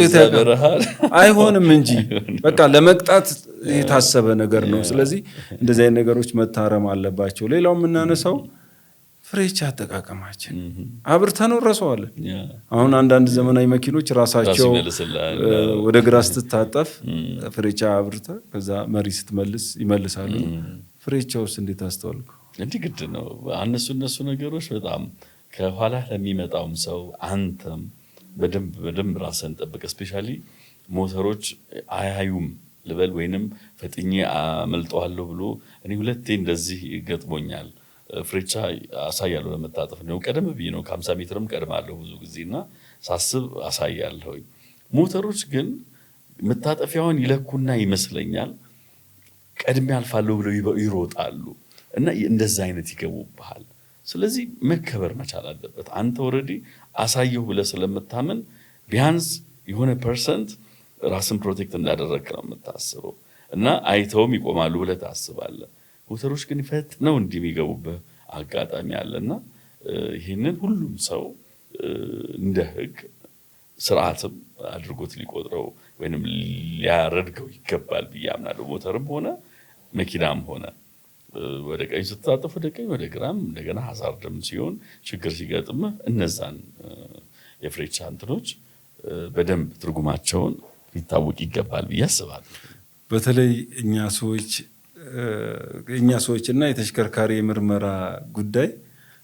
A: አይሆንም እንጂ በቃ ለመቅጣት የታሰበ ነገር ነው። ስለዚህ እንደዚህ አይነት ነገሮች መታረም አለባቸው። ሌላው የምናነሳው ፍሬቻ አጠቃቀማችን አብርተነው እንረሳዋለን። አሁን አንዳንድ ዘመናዊ መኪኖች ራሳቸው ወደ ግራ ስትታጠፍ ፍሬቻ አብርተህ ከዛ መሪ ስትመልስ ይመልሳሉ። ፍሬቻውስ እንዴት አስተዋልኩ?
B: እንዲህ ግድ ነው። እነሱ ነገሮች በጣም ከኋላ ለሚመጣውም ሰው አንተም በደንብ በደንብ ራስህን ጠብቅ። Especially ሞተሮች አያዩም ልበል ወይንም ፈጥኜ አመልጠዋለሁ ብሎ፣ እኔ ሁለቴ እንደዚህ ገጥሞኛል። ፍሬቻ አሳያለሁ ለመታጠፍ ነው። ቀደም ብዬ ነው፣ ከ50 ሜትርም ቀድማለሁ ብዙ ጊዜ እና ሳስብ አሳያለሁ። ሞተሮች ግን መታጠፊያውን ይለኩና ይመስለኛል ቀድሜ አልፋለሁ ብለው ይሮጣሉ እና እንደዛ አይነት ይገቡብሃል። ስለዚህ መከበር መቻል አለበት። አንተ already አሳየሁ ብለህ ስለምታምን ቢያንስ የሆነ percent ራስን protect እንዳደረግክ ነው የምታስበው እና አይተውም ይቆማሉ ብለህ ታስባለህ። ሞተሮች ግን ፈጥነው እንዲህ የሚገቡብህ አጋጣሚ አለና ይህንን ሁሉም ሰው እንደ ህግ ስርዓትም አድርጎት ሊቆጥረው ወይንም ሊያረድገው ይገባል ብዬ አምናለሁ። ሞተርም ሆነ መኪናም ሆነ ወደ ቀኝ ስትታጠፍ ወደ ቀኝ፣ ወደ ግራም፣ እንደገና hazard ም ሲሆን ችግር ሲገጥምህ እነዛን የፍሬቻ እንትኖች በደንብ ትርጉማቸውን ሊታወቅ ይገባል ብዬ አስባለሁ።
A: በተለይ እኛ ሰዎች እና የተሽከርካሪ የምርመራ ጉዳይ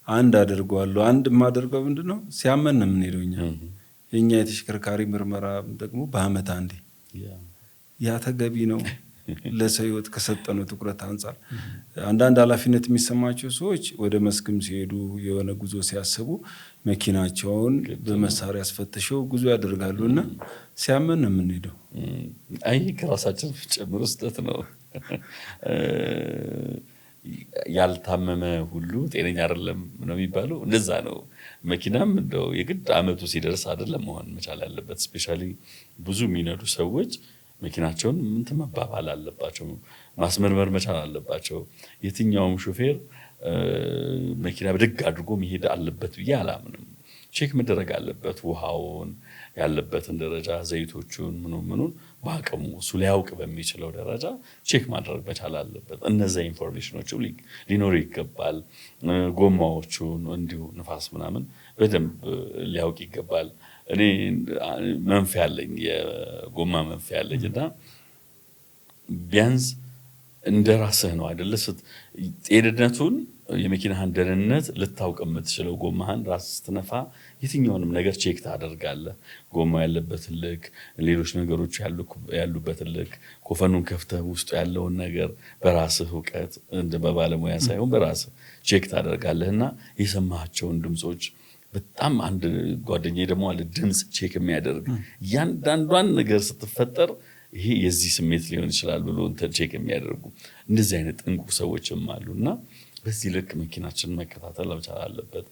A: አንድ አድርገዋለሁ። አንድ የማደርገው ምንድን ነው፣ ሲያመን ነው የምንሄደው። እኛ የእኛ የተሽከርካሪ ምርመራ ደግሞ በአመት አንዴ፣ ያ ተገቢ ነው? ለሰው ህይወት ከሰጠነው ትኩረት አንጻር አንዳንድ ኃላፊነት የሚሰማቸው ሰዎች ወደ መስክም ሲሄዱ የሆነ ጉዞ ሲያስቡ መኪናቸውን በመሳሪያ አስፈትሸው ጉዞ ያደርጋሉ እና ሲያመን ነው የምንሄደው።
B: አይ፣ ከራሳችን ጨምሮ ስህተት ነው። ያልታመመ ሁሉ ጤነኛ አይደለም ነው የሚባለው። እንደዛ ነው። መኪናም እንደው የግድ አመቱ ሲደርስ አይደለም መሆን መቻል ያለበት። Especially ብዙ የሚነዱ ሰዎች መኪናቸውን እንትን መባባል አለባቸው፣ ማስመርመር መቻል አለባቸው። የትኛውም ሾፌር መኪና ብድግ አድርጎ መሄድ አለበት ብዬ አላምንም። Check መደረግ አለበት። ውሃውን፣ ያለበትን ደረጃ፣ ዘይቶቹን፣ ምኑን ምኑን በአቅሙ እሱ ሊያውቅ በሚችለው ደረጃ check ማድረግ መቻል አለበት። እነዛ information ኦቹ ሊኖሩ ይገባል። ጎማዎቹን እንዲሁ ንፋስ ምናምን በደንብ ሊያውቅ ይገባል። እኔ መንፊያ አለኝ፣ የጎማ መንፊያ አለኝ እና ቢያንስ እንደ ራስህ ነው አይደለ? ጤንነቱን የመኪናህን ደህንነት ልታውቅ የምትችለው ጎማህን ራስህ ስትነፋ የትኛውንም ነገር check ታደርጋለህ። ጎማ ያለበትን ልክ፣ ሌሎች ነገሮች ያሉበትን ልክ፣ ኮፈኑን ከፍተህ ውስጡ ያለውን ነገር በራስህ እውቀት፣ እንደ በባለሙያ ሳይሆን በራስህ check ታደርጋለህ። እና የሰማሃቸውን ድምፆች በጣም፣ አንድ ጓደኛዬ ደግሞ አለ ድምፅ check የሚያደርግ፣ እያንዳንዷን ነገር ስትፈጠር ይሄ የዚህ ስሜት ሊሆን ይችላል ብሎ እንትን check የሚያደርጉ እንደዚህ አይነት ጥንቁቅ ሰዎችም አሉ። እና በዚህ ልክ መኪናችንን መከታተል መቻል አለበት።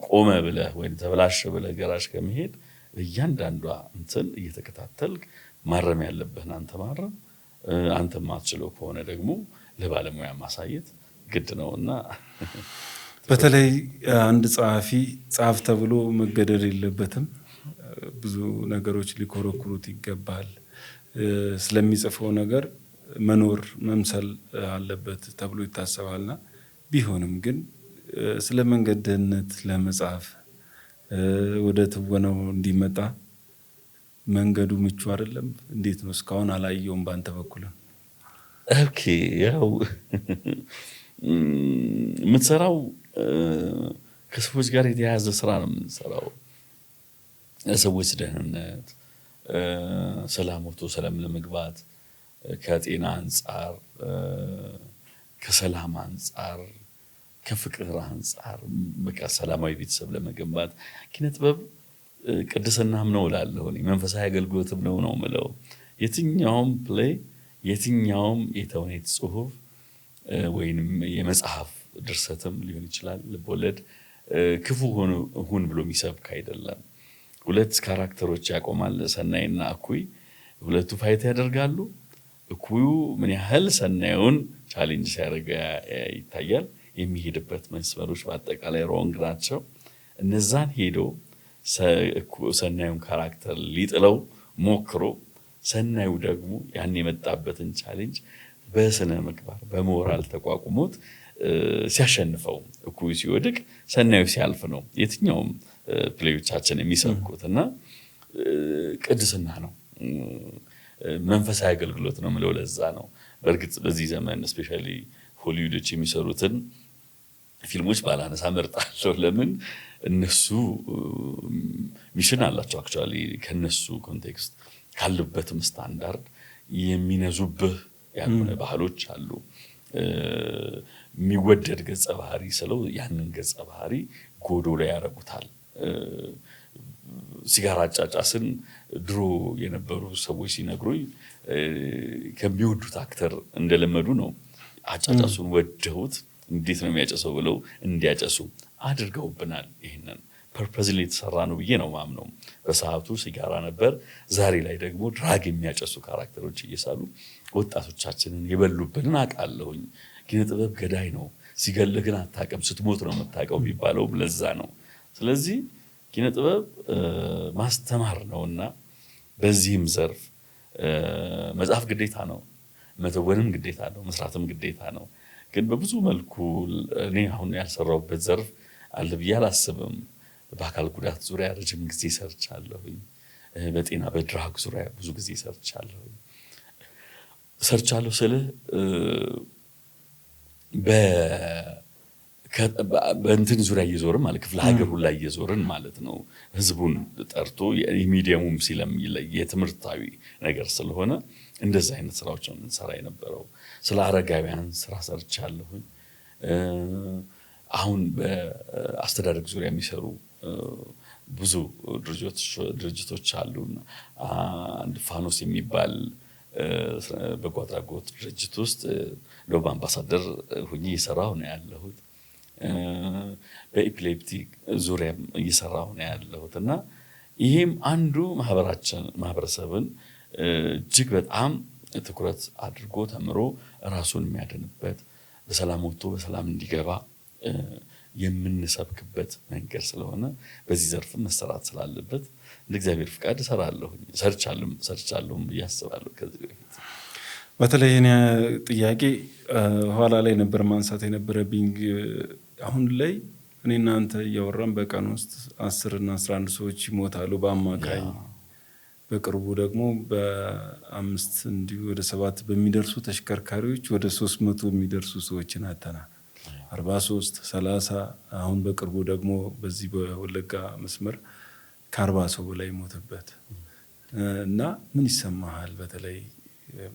B: ቆመ ብለህ ወይም ተበላሸ ብለህ ገራዥ ከመሄድ እያንዳንዷ እንትን እየተከታተልክ ማረም ያለብህን አንተ ማረም፣ አንተ ማትችለው ከሆነ ደግሞ ለባለሙያ ማሳየት ግድ ነው። እና
A: በተለይ አንድ ጸሐፊ ጻፍ ተብሎ መገደድ የለበትም። ብዙ ነገሮች ሊኮረኩሩት ይገባል። ስለሚጽፈው ነገር መኖር መምሰል አለበት ተብሎ ይታሰባልና ቢሆንም ግን ስለ መንገድ ደህንነት ለመጻፍ ወደ ትወናው እንዲመጣ መንገዱ ምቹ አይደለም። እንዴት ነው? እስካሁን አላየውም በአንተ በኩልም።
B: Okay፣ ያው የምትሰራው ከሰዎች ጋር የተያያዘ ስራ ነው የምንሰራው። ለሰዎች ደህንነት፣ ሰላም ወጥቶ ሰላም ለመግባት፣ ከጤና አንጻር፣ ከሰላም አንጻር፣ ከፍቅር አንጻር፣ በቃ ሰላማዊ ቤተሰብ ለመገንባት ኪነ ጥበብ ቅድስናም ነው እላለሁ እኔ፣ መንፈሳዊ አገልግሎትም ነው ነው የምለው። የትኛውም play፣ የትኛውም የተውኔት ጽሁፍ ወይንም የመጽሐፍ ድርሰትም ሊሆን ይችላል፣ ልቦለድ ክፉ ሁን ብሎ የሚሰብክ አይደለም። ሁለት character ኦች ያቆማል፣ ሰናይና እኩይ። ሁለቱ fight ያደርጋሉ። እኩዩ ምን ያህል ሰናዩን challenge ሲያደርግ ይታያል። የሚሄድበት መስመሮች በአጠቃላይ wrong ናቸው። እነዛን ሄዶ ሰናዩን character ሊጥለው ሞክሮ ሰናዩ ደግሞ ያን የመጣበትን challenge በስነ ምግባር፣ በሞራል ተቋቁሞት ሲያሸንፈው፣ እኩዩ ሲወድቅ ሰናዩ ሲያልፍ ነው የትኛውም play ዎቻችን የሚሰብኩት። እና ቅድስና ነው፣ መንፈሳዊ አገልግሎት ነው የምለው ለዛ ነው። በእርግጥ በዚህ ዘመን especially ሆሊውዶች የሚሰሩትን ፊልሞች ባላነሳ መርጣለሁ። ለምን? እነሱ mission አላቸው። Actually ከነሱ context ካሉበትም ስታንዳርድ የሚነዙብህ ያልሆነ ባህሎች አሉ። የሚወደድ ገጸ ባህሪ ስለው ያንን ገጸ ባህሪ ጎዶሎ ያደርጉታል። ሲጋራ አጫጫስን ድሮ የነበሩ ሰዎች ሲነግሩኝ ከሚወዱት actor እንደለመዱ ነው። አጫጫሱን ወደውት እንዴት ነው የሚያጨሰው ብለው እንዲያጨሱ አድርገውብናል። ይህንን purposely የተሰራ ነው ብዬ ነው ማምነው። በሰዓቱ ሲጋራ ነበር። ዛሬ ላይ ደግሞ drug የሚያጨሱ character ኦች እየሳሉ ወጣቶቻችንን የበሉብንን አውቃለሁኝ። ኪነ ጥበብ ገዳይ ነው፣ ሲገልህ ግን አታውቅም፣ ስትሞት ነው የምታውቀው የሚባለውም ለዛ ነው። ስለዚህ ኪነ ጥበብ ማስተማር ነውና በዚህም ዘርፍ መጻፍ ግዴታ ነው፣ መተወንም ግዴታ ነው፣ መስራትም ግዴታ ነው። ግን በብዙ መልኩ እኔ አሁን ያልሰራሁበት ዘርፍ አለ ብዬ አላስብም። በአካል ጉዳት ዙሪያ ረጅም ጊዜ ሰርቻለሁኝ። በጤና፣ በ drug ዙሪያ ብዙ ጊዜ ሰርቻለሁኝ። ሰርቻለሁ ስልህ በእንትን ዙሪያ እየዞርን ማለት ክፍለ ሀገር ሁላ እየዞርን ማለት ነው። ህዝቡን ጠርቶ የ medium ኡም ስለሚለይ የትምህርታዊ ነገር ስለሆነ እንደዚህ አይነት ስራዎች ነው የምንሰራ የነበረው። ስለ አረጋውያን ስራ ሰርቻለሁኝ። አሁን በአስተዳደግ ዙሪያ የሚሰሩ ብዙ ድርጅቶች አሉ። አንድ ፋኖስ የሚባል በጎ አድራጎት ድርጅት ውስጥ እንደውም አምባሳደር ሁኜ እየሰራሁ ነው ያለሁት። በ epileptic ዙሪያም እየሰራሁ ነው ያለሁት። እና ይሄም አንዱ ማህበራችን ማህበረሰብን እጅግ በጣም ትኩረት አድርጎ ተምሮ ራሱን የሚያድንበት፣ በሰላም ወጥቶ በሰላም እንዲገባ የምንሰብክበት መንገድ ስለሆነ በዚህ ዘርፍም መሰራት ስላለበት እንደ እግዚአብሔር ፍቃድ እሰራለሁ፣ ሰርቻለሁም ብዬ አስባለሁ ከዚህ በፊት።
A: በተለይ እኔ ጥያቄ ኋላ ላይ ነበር ማንሳት የነበረብኝ። አሁን ላይ እኔ እናንተ እያወራን በቀን ውስጥ 10 እና 11 ሰዎች ይሞታሉ በአማካኝ። በቅርቡ ደግሞ በአምስት እንዲሁ ወደ ሰባት በሚደርሱ ተሽከርካሪዎች ወደ 300 የሚደርሱ ሰዎችን አጥተናል። 43፣ 30፣ አሁን በቅርቡ ደግሞ በዚህ በወለጋ መስመር ከ40 ሰው በላይ ሞተበት እና ምን ይሰማሃል? በተለይ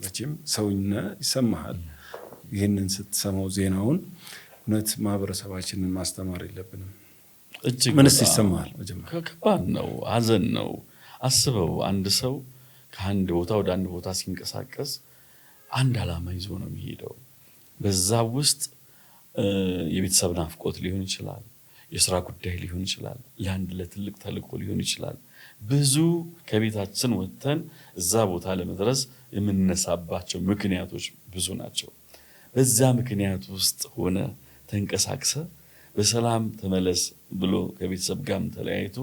A: መቼም ሰውነ ይሰማሃል። ይህንን ስትሰማው ዜናውን እውነት ማህበረሰባችንን ማስተማር የለብንም?
B: እጅግ
A: ምንስ
B: በጣም
A: ይሰማሃል? መጀመሪያ
B: ከባድ ነው፣ ሀዘን ነው። አስበው፣ አንድ ሰው ከአንድ ቦታ ወደ አንድ ቦታ ሲንቀሳቀስ አንድ ዓላማ ይዞ ነው የሚሄደው። በዛ ውስጥ የቤተሰብ ናፍቆት ሊሆን ይችላል፣ የስራ ጉዳይ ሊሆን ይችላል፣ ለአንድ ለትልቅ ተልእኮ ሊሆን ይችላል። ብዙ ከቤታችን ወጥተን እዛ ቦታ ለመድረስ የምንነሳባቸው ምክንያቶች ብዙ ናቸው። በዛ ምክንያት ውስጥ ሆነ ተንቀሳቅሰ በሰላም ተመለስ ብሎ ከቤተሰብ ጋርም ተለያይቶ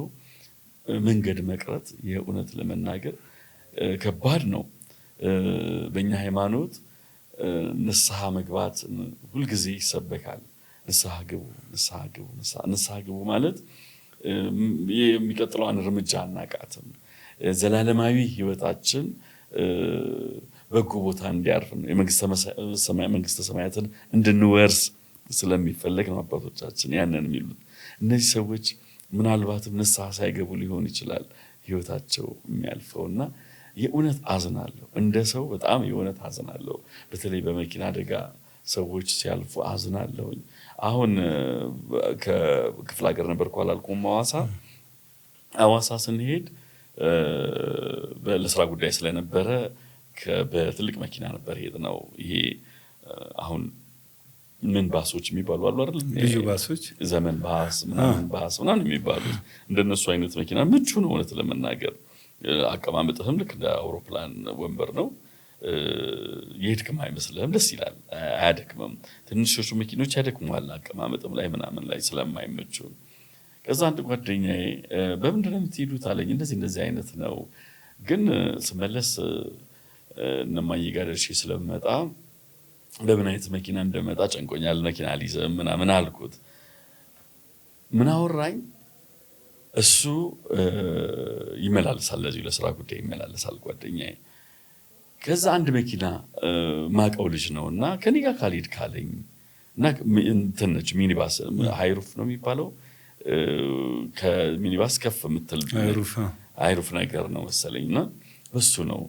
B: መንገድ መቅረት የእውነት ለመናገር ከባድ ነው። በእኛ ሃይማኖት ንስሐ መግባት ሁልጊዜ ይሰበካል። ንስሐ ግቡ፣ ንስሐ ግቡ፣ ንስሐ ግቡ ማለት የሚቀጥለዋን እርምጃ አናቃትም። ዘላለማዊ ሕይወታችን በጎ ቦታ እንዲያርፍ ነው፣ የመንግስተ ሰማያትን እንድንወርስ ስለሚፈለግ ነው አባቶቻችን ያንን የሚሉት። እነዚህ ሰዎች ምናልባትም ንስሐ ሳይገቡ ሊሆን ይችላል ሕይወታቸው የሚያልፈው እና የእውነት አዝናለሁ። እንደ ሰው በጣም የእውነት አዝናለሁ። በተለይ በመኪና አደጋ ሰዎች ሲያልፉ አዝናለሁኝ። አሁን ከክፍለ ሀገር ነበርኩ አላልኩም? ሐዋሳ ሐዋሳ ስንሄድ ለስራ ጉዳይ ስለነበረ በትልቅ መኪና ነበር የሄድነው። ይሄ አሁን ምን ባሶች የሚባሉ አሉ አይደል?
A: ልዩ ባሶች፣
B: ዘመን ባስ ምናምን ባስ ምናምን የሚባሉት እንደነሱ አይነት መኪና ምቹ ነው። እውነት ለመናገር አቀማመጥህም ልክ እንደ አውሮፕላን ወንበር ነው። የሄድክም አይመስልህም። ደስ ይላል፣ አያደክምም። ትንሾቹ መኪኖች ያደክሙሃል፣ አቀማመጥም ላይ ምናምን ላይ ስለማይመቹ። ከዛ አንድ ጓደኛዬ በምንድን ነው የምትሄዱት አለኝ። እንደዚህ እንደዚህ አይነት ነው፣ ግን ስመለስ እነማዬ ጋር ደርሼ ስለምመጣ በምን አይነት መኪና እንደመጣ ጨንቆኛል፣ መኪና አልይዝም ምናምን አልኩት። ምን አወራኝ? እሱ ይመላለሳል፣ ለዚሁ ለስራ ጉዳይ ይመላለሳል ጓደኛዬ። ከዛ አንድ መኪና ማቀው ልጅ ነው እና ከኔ ጋር ካልሄድ ካለኝ እና እንትን ነች ሚኒባስ፣ high roof ነው የሚባለው፣ ከሚኒባስ ከፍ የምትል
A: high roof፣
B: high roof ነገር ነው መሰለኝ እና በሱ ነው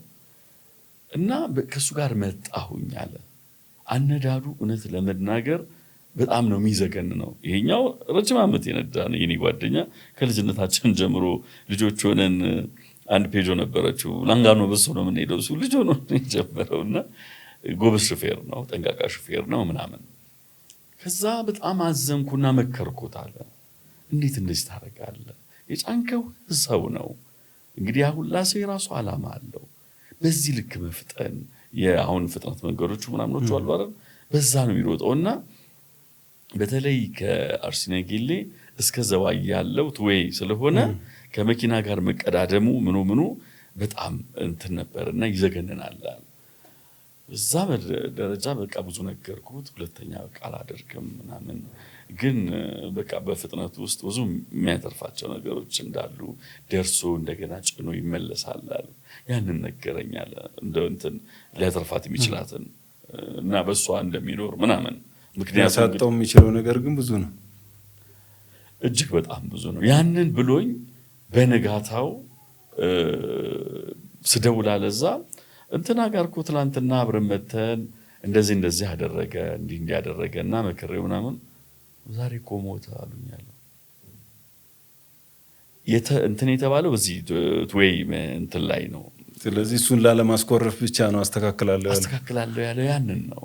B: እና ከእሱ ጋር መጣሁኝ አለ። አነዳዱ እውነት ለመናገር በጣም ነው የሚዘገን ነው። ይሄኛው ረጅም ዓመት የነዳ ነው የኔ ጓደኛ፣ ከልጅነታችን ጀምሮ ልጆች ሆነን አንድ ፔጆ ነበረችው፣ ላንጋኖ በሱ ነው የምንሄደው። እሱ ልጅ ሆኖ ነው የጀመረው እና ጎበዝ ሹፌር ነው፣ ጠንቃቃ ሹፌር ነው ምናምን። ከዛ በጣም አዘንኩና መከርኩት አለ። እንዴት እንደዚህ ታደርጋለህ? የጫንከው ሰው ነው እንግዲህ አሁን ሰው የራሱ ዓላማ አለው። በዚህ ልክ መፍጠን፣ የአሁን ፍጥነት መንገዶቹ ምናምኖቹ አሉ አይደል? በዛ ነው የሚሮጠው እና በተለይ ከአርሲ ነገሌ እስከ ዘዋይ ያለው two way ስለሆነ ከመኪና ጋር መቀዳደሙ ምኑ ምኑ በጣም እንትን ነበር እና ይዘገንናል። እዛ ደረጃ በቃ ብዙ ነገርኩት። ሁለተኛ በቃ አላደርግም ምናምን፣ ግን በቃ በፍጥነቱ ውስጥ ብዙ የሚያተርፋቸው ነገሮች እንዳሉ ደርሶ እንደገና ጭኖ ይመለሳል አለ። ያንን ነገረኝ አለ። እንደ እንትን ሊያተርፋት የሚችላትን እና በእሷ እንደሚኖር ምናምን። ምክንያቱም
A: ሊያሳጣው የሚችለው ነገር ግን ብዙ ነው።
B: እጅግ በጣም ብዙ ነው። ያንን ብሎኝ በንጋታው ስደውል አለዛ እንትና ጋር እኮ ትናንትና አብረን መተን እንደዚህ እንደዚህ አደረገ፣ እንዲህ እንዲህ አደረገ እና መክሬው ምናምን ዛሬ እኮ ሞተ አሉኝ አለ። እንትን የተባለው በዚህ two way እንትን ላይ ነው።
A: ስለዚህ እሱን ላለማስኮረፍ ብቻ ነው አስተካክላለሁ ያለው።
B: አስተካክላለሁ ያለው ያንን ነው።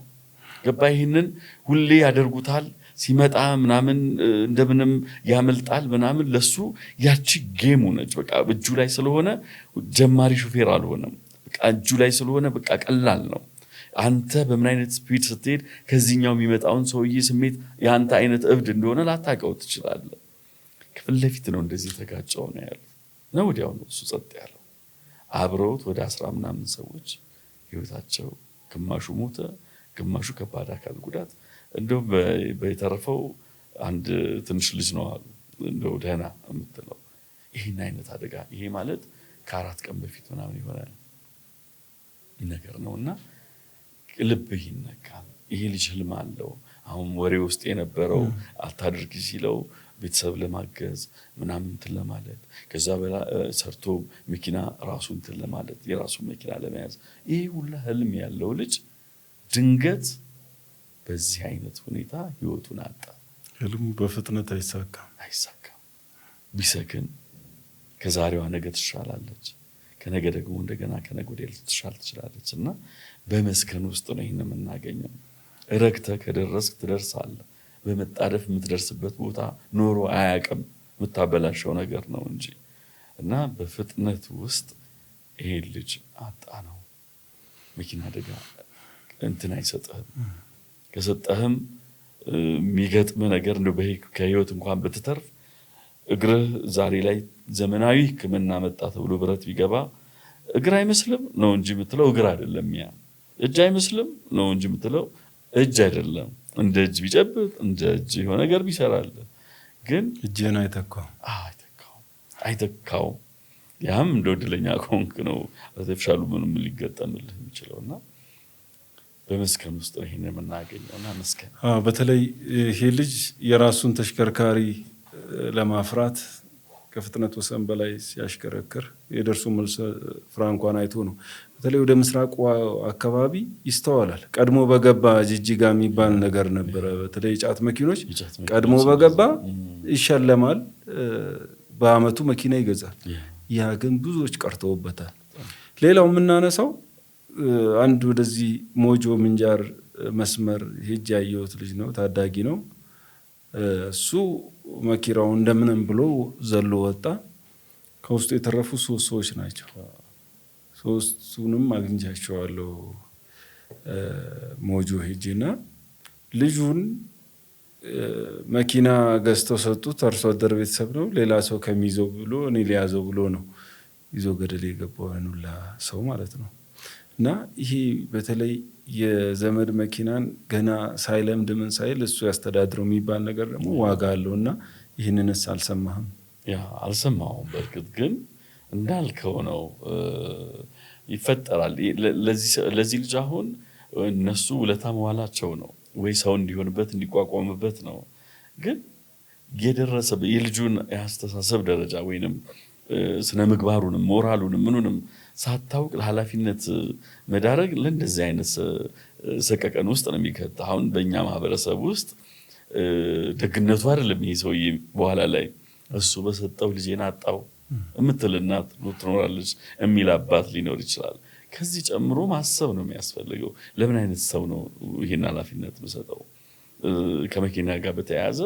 B: ገባ። ይህንን ሁሌ ያደርጉታል። ሲመጣ ምናምን እንደምንም ያመልጣል ምናምን። ለሱ ያቺ game ኡ ነች። በቃ እጁ ላይ ስለሆነ ጀማሪ ሹፌር አልሆነም። በቃ እጁ ላይ ስለሆነ በቃ ቀላል ነው። አንተ በምን አይነት speed ስትሄድ ከዚህኛው የሚመጣውን ሰውዬ ስሜት የአንተ አይነት እብድ እንደሆነ ላታውቀው ትችላለህ። ከፊት ለፊት ነው እንደዚህ የተጋጨው ነው ያሉት እና ወዲያው ነው እሱ ጸጥ ያለው። አብረውት ወደ 10 ምናምን ሰዎች ህይወታቸው ግማሹ ሞተ፣ ግማሹ ከባድ አካል ጉዳት፣ እንደውም የተረፈው አንድ ትንሽ ልጅ ነው አሉ፣ እንደው ደህና የምትለው። ይህን አይነት አደጋ ይሄ ማለት ከ4 ቀን በፊት ምናምን ይሆናል ነገር ነው እና ልብህ ይነካል። ይሄ ልጅ ህልም አለው። አሁን ወሬ ውስጥ የነበረው አታድርግ ሲለው ቤተሰብ ለማገዝ ምናምን እንትን ለማለት፣ ከዛ በላ ሰርቶ መኪና ራሱ እንትን ለማለት፣ የራሱ መኪና ለመያዝ፣ ይሄ ሁላ ህልም ያለው ልጅ ድንገት በዚህ አይነት ሁኔታ ህይወቱን አጣ።
A: ህልሙ በፍጥነት አይሳካም።
B: አይሳካም። ቢሰክን ከዛሬዋ ነገ ትሻላለች፣ ከነገ ደግሞ እንደገና ከነገ ወዲያ ልትሻል ትችላለች። እና በመስከን ውስጥ ነው ይህን የምናገኘው። ረግተህ ከደረስክ ትደርሳለህ። በመጣደፍ የምትደርስበት ቦታ ኖሮ አያውቅም። የምታበላሸው ነገር ነው እንጂ። እና በፍጥነት ውስጥ ይሄን ልጅ አጣ ነው። መኪና አደጋ እንትን አይሰጥህም። ከሰጠህም የሚገጥም ነገር እንደው ከህይወት እንኳን ብትተርፍ፣ እግርህ ዛሬ ላይ ዘመናዊ ሕክምና መጣ ተብሎ ብረት ቢገባ እግር አይመስልም ነው እንጂ የምትለው እግር አይደለም። ያ እጅ አይመስልም ነው እንጂ የምትለው እጅ አይደለም። እንደ እጅ ቢጨብጥ፣ እንደ እጅ የሆነ ነገር ቢሰራል ግን
A: እጅህን አይተካውም።
B: አይተካውም፣ አይተካውም። ያም እንደ እድለኛ ከሆንክ ነው artificial ኡ ምንም ሊገጠምልህ የሚችለው። እና በመስከን ውስጥ ነው ይሄን የምናገኘው እና መስከን
A: በተለይ ይሄ ልጅ የራሱን ተሽከርካሪ ለማፍራት ከፍጥነት ወሰን በላይ ሲያሽከረክር የደርሶ መልስ ፍራንኳን አይቶ ነው። በተለይ ወደ ምስራቁ አካባቢ ይስተዋላል። ቀድሞ በገባ ጅጅጋ የሚባል ነገር ነበረ። በተለይ የጫት መኪኖች ቀድሞ በገባ ይሸለማል፣ በአመቱ መኪና ይገዛል። ያ ግን ብዙዎች ቀርተውበታል። ሌላው የምናነሳው አንድ ወደዚህ ሞጆ ምንጃር መስመር ሄጅ ያየሁት ልጅ ነው፣ ታዳጊ ነው። እሱ መኪናው እንደምንም ብሎ ዘሎ ወጣ። ከውስጡ የተረፉ ሶስት ሰዎች ናቸው። ሶስቱንም አግኝቻቸዋለሁ ሞጆ ሄጄና ልጁን መኪና ገዝተው ሰጡት። አርሶ አደር ቤተሰብ ነው። ሌላ ሰው ከሚይዘው ብሎ እኔ ሊያዘው ብሎ ነው ይዞ ገደል የገባው ሁላ ሰው ማለት ነው። እና ይሄ በተለይ የዘመድ መኪናን ገና ሳይለምድ ምን ሳይል እሱ ያስተዳድረው የሚባል ነገር ደግሞ ዋጋ አለው። እና ይህንንስ አልሰማህም?
B: Yeah፣ አልሰማሁም። በእርግጥ ግን እንዳልከው ነው፣ ይፈጠራል። ለዚህ ልጅ አሁን እነሱ ውለታ መዋላቸው ነው ወይ ሰው እንዲሆንበት እንዲቋቋምበት ነው። ግን የደረሰ የልጁን የአስተሳሰብ ደረጃ ወይንም ስነ ምግባሩንም ሞራሉንም ምኑንም ሳታውቅ ለኃላፊነት መዳረግ ለእንደዚህ አይነት ሰቀቀን ውስጥ ነው የሚከት። አሁን በእኛ ማህበረሰብ ውስጥ ደግነቱ አይደለም ይሄ ሰውዬ በኋላ ላይ እሱ በሰጠው ልጄን አጣው የምትል እናት ትኖራለች፣ የሚል አባት ሊኖር ይችላል። ከዚህ ጨምሮ ማሰብ ነው የሚያስፈልገው። ለምን አይነት ሰው ነው ይህን ኃላፊነት የምሰጠው? ከመኪና ጋር በተያያዘ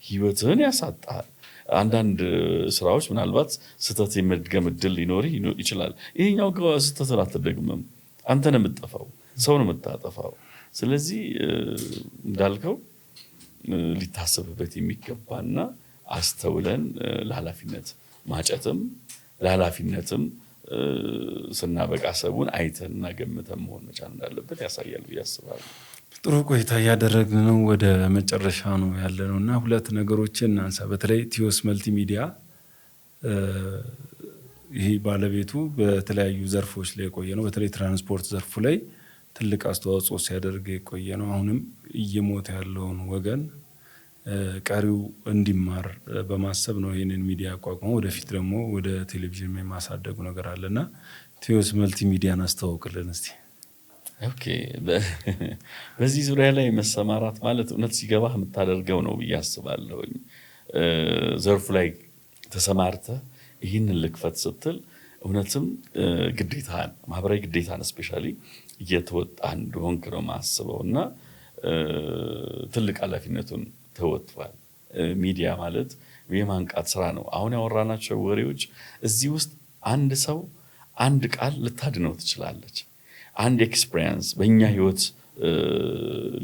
B: ህይወትህን ያሳጣል። አንዳንድ ስራዎች ምናልባት ስህተት የመድገም እድል ሊኖር ይችላል። ይሄኛው ስህተትን አትደግምም። አንተ ነው የምትጠፋው፣ ሰው ነው የምታጠፋው። ስለዚህ እንዳልከው ሊታሰብበት የሚገባና አስተውለን ለኃላፊነት ማጨትም ለኃላፊነትም ስናበቃ ሰውን አይተንና ገምተን መሆን መቻል እንዳለበት ያሳያል ብዬ አስባለሁ።
A: ጥሩ ቆይታ እያደረግን ነው። ወደ መጨረሻ ነው ያለነው እና ሁለት ነገሮችን እናንሳ። በተለይ ቲዮስ መልቲ ሚዲያ፣ ይሄ ባለቤቱ በተለያዩ ዘርፎች ላይ የቆየ ነው። በተለይ ትራንስፖርት ዘርፉ ላይ ትልቅ አስተዋጽኦ ሲያደርግ የቆየ ነው። አሁንም እየሞተ ያለውን ወገን ቀሪው እንዲማር በማሰብ ነው ይህንን ሚዲያ አቋቁሞ ወደፊት ደግሞ ወደ ቴሌቪዥን የማሳደጉ ነገር አለ። እና ቴዎስ መልቲ ሚዲያን አስተዋውቅልን እስቲ።
B: Okay፣ በዚህ ዙሪያ ላይ መሰማራት ማለት እውነት ሲገባህ የምታደርገው ነው ብዬ አስባለሁኝ። ዘርፉ ላይ ተሰማርተህ ይህንን ልክፈት ስትል እውነትም ግዴታህን፣ ማህበራዊ ግዴታን especially እየተወጣህ እንደሆንክ ነው የማስበው። እና ትልቅ ኃላፊነቱን ተወጥቷል። ሚዲያ ማለት የማንቃት ስራ ነው። አሁን ያወራናቸው ወሬዎች እዚህ ውስጥ አንድ ሰው አንድ ቃል ልታድነው ትችላለች። አንድ experience በእኛ ህይወት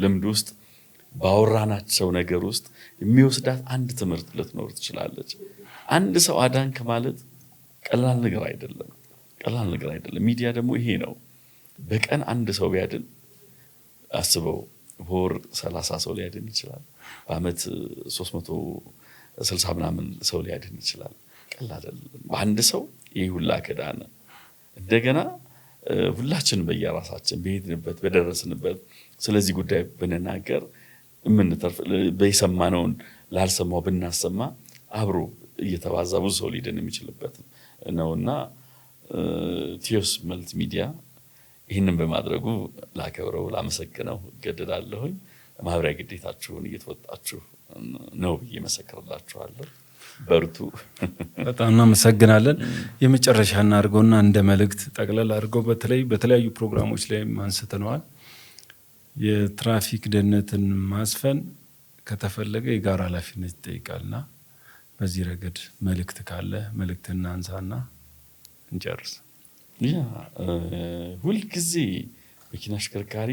B: ልምድ ውስጥ ባወራናቸው ነገር ውስጥ የሚወስዳት አንድ ትምህርት ልትኖር ትችላለች። አንድ ሰው አዳንክ ማለት ቀላል ነገር አይደለም። ቀላል ነገር አይደለም። ሚዲያ ደግሞ ይሄ ነው። በቀን አንድ ሰው ቢያድን አስበው፣ በወር 30 ሰው ሊያድን ይችላል። በአመት 360 ምናምን ሰው ሊያድን ይችላል። ቀላል አይደለም። በአንድ ሰው ይህ ሁላ ከዳነ እንደገና ሁላችን በየራሳችን በሄድንበት በደረስንበት ስለዚህ ጉዳይ ብንናገር የምንተርፍ፣ የሰማነውን ላልሰማው ብናሰማ አብሮ እየተባዛ ብዙ ሰው ሊድን የሚችልበት ነውና ቴዎስ መልቲ ሚዲያ ይህንን በማድረጉ ላከብረው፣ ላመሰግነው እገደዳለሁኝ። ማህበራዊ ግዴታችሁን እየተወጣችሁ ነው ብዬ መሰክርላችኋለሁ። በርቱ።
A: በጣም እናመሰግናለን። የመጨረሻ እናድርገውና እንደ መልእክት ጠቅለል አድርገው በተለይ በተለያዩ ፕሮግራሞች ላይ አንስተነዋል። የትራፊክ ደህንነትን ማስፈን ከተፈለገ የጋራ ኃላፊነት ይጠይቃልና በዚህ ረገድ መልእክት ካለ መልእክት እናንሳና እንጨርስ።
B: Yeah፣ ሁልጊዜ መኪና አሽከርካሪ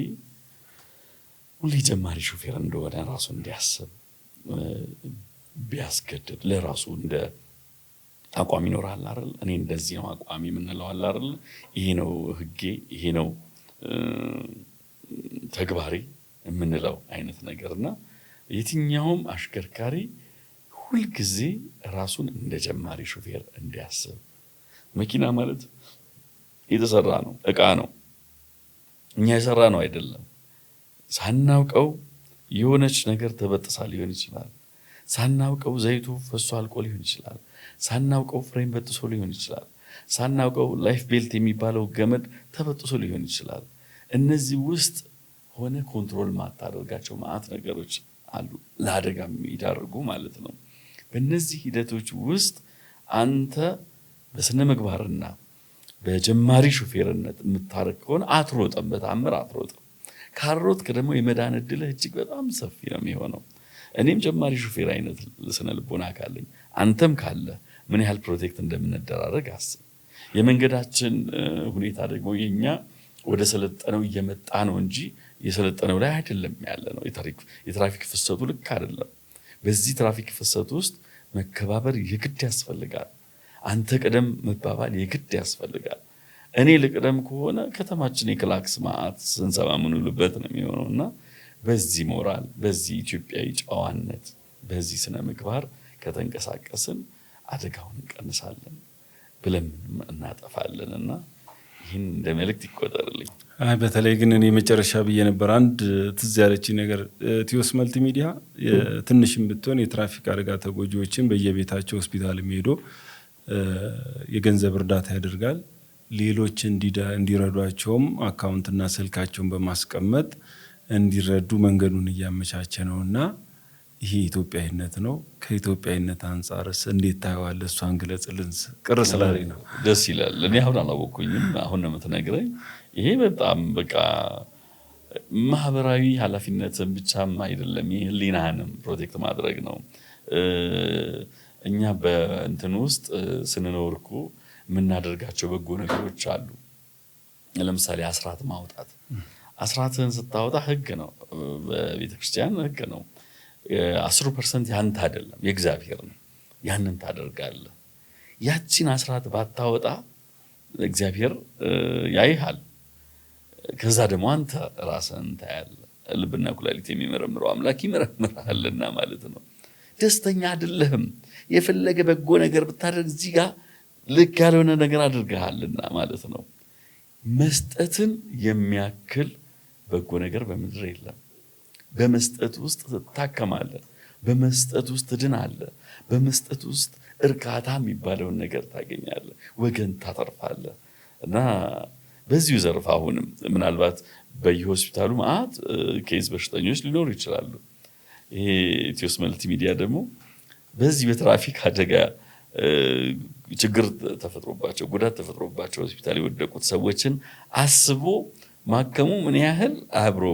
B: ሁሌ ጀማሪ ሾፌር እንደሆነ ራሱ እንዲያስብ ቢያስገድድ፣ ለራሱ እንደ አቋም ይኖራል አይደል? እኔ እንደዚህ ነው አቋሚ የምንለው አለ አይደል? ይሄ ነው ህጌ፣ ይሄ ነው ተግባሬ የምንለው አይነት ነገር። እና የትኛውም አሽከርካሪ ሁልጊዜ ራሱን እንደ ጀማሪ ሾፌር እንዲያስብ። መኪና ማለት የተሰራ ነው፣ እቃ ነው። እኛ የሰራ ነው አይደለም። ሳናውቀው የሆነች ነገር ተበጥሳ ሊሆን ይችላል። ሳናውቀው ዘይቱ ፈሶ አልቆ ሊሆን ይችላል። ሳናውቀው ፍሬን በጥሶ ሊሆን ይችላል። ሳናውቀው life belt የሚባለው ገመድ ተበጥሶ ሊሆን ይችላል። እነዚህ ውስጥ ሆነ control ማታደርጋቸው መዓት ነገሮች አሉ፣ ለአደጋ የሚዳርጉ ማለት ነው። በእነዚህ ሂደቶች ውስጥ አንተ በስነ ምግባርና በጀማሪ ሹፌርነት የምታደርግ ከሆነ አትሮጥም፣ በተአምር አትሮጥም። ካልሮጥክ ደግሞ የመዳን እድልህ እጅግ በጣም ሰፊ ነው የሚሆነው። እኔም ጀማሪ ሹፌር አይነት ስነ ልቦና ካለኝ፣ አንተም ካለ ምን ያህል protect እንደምንደራረግ አስብ። የመንገዳችን ሁኔታ ደግሞ የኛ ወደ ሰለጠነው እየመጣ ነው እንጂ የሰለጠነው ላይ አይደለም ያለ ነው። የትራፊክ ፍሰቱ ልክ አይደለም። በዚህ ትራፊክ ፍሰት ውስጥ መከባበር የግድ ያስፈልጋል። አንተ ቅደም መባባል የግድ ያስፈልጋል። እኔ ልቅደም ከሆነ ከተማችን የክላክስ መዓት ስንሰማ የምንውልበት ነው የሚሆነው። እና በዚህ ሞራል፣ በዚህ ኢትዮጵያዊ ጨዋነት፣ በዚህ ስነ ምግባር ከተንቀሳቀስን አደጋውን እንቀንሳለን ብለን እናጠፋለን። እና ይህን እንደ መልእክት ይቆጠርልኝ።
A: አይ፣ በተለይ ግን እኔ መጨረሻ ብዬ ነበር፣ አንድ ትዝ ያለችኝ ነገር፣ ቴዎስ መልቲ ሚዲያ ትንሽም ብትሆን የትራፊክ አደጋ ተጎጂዎችን በየቤታቸው ሆስፒታል ሄዶ የገንዘብ እርዳታ ያደርጋል። ሌሎች እንዲረዷቸውም አካውንትና ስልካቸውን በማስቀመጥ እንዲረዱ መንገዱን እያመቻቸ ነው። እና ይሄ ኢትዮጵያዊነት ነው። ከኢትዮጵያዊነት አንጻርስ እንዴት ታየዋለህ? እሷን ግለጽልን። ቅር ስላለኝ ነው።
B: ደስ ይላል። እኔ አሁን አላወቅኩኝም። አሁን ነው የምትነግረኝ። ይሄ በጣም በቃ ማህበራዊ ኃላፊነትን ብቻም አይደለም፣ ይህ ህሊናህንም protect ማድረግ ነው። እኛ በእንትን ውስጥ ስንኖር እኮ የምናደርጋቸው በጎ ነገሮች አሉ። ለምሳሌ አስራት ማውጣት። አስራትህን ስታወጣ ህግ ነው፣ በቤተክርስቲያን ህግ ነው። 10% ያንተ አይደለም፣ የእግዚአብሔር ነው። ያንን ታደርጋለህ። ያቺን አስራት ባታወጣ እግዚአብሔር ያይሃል። ከዛ ደግሞ አንተ ራስህን ታያለህ። ልብና ኩላሊት የሚመረምረው አምላክ ይመረምርሃልና ማለት ነው። ደስተኛ አይደለህም። የፈለገ በጎ ነገር ብታደርግ እዚህ ጋር ልክ ያልሆነ ነገር አድርገሃልና ማለት ነው። መስጠትን የሚያክል በጎ ነገር በምድር የለም። በመስጠት ውስጥ ትታከማለህ። በመስጠት ውስጥ ትድናለህ። በመስጠት ውስጥ እርካታ የሚባለውን ነገር ታገኛለህ። ወገን ታተርፋለህ። እና በዚሁ ዘርፍ አሁንም ምናልባት በየሆስፒታሉ መዓት case በሽተኞች ሊኖሩ ይችላሉ። ይሄ ኢትዮስ መልቲ ሚዲያ ደግሞ በዚህ በትራፊክ አደጋ ችግር ተፈጥሮባቸው፣ ጉዳት ተፈጥሮባቸው ሆስፒታል የወደቁት ሰዎችን አስቦ ማከሙ ምን ያህል አብሮ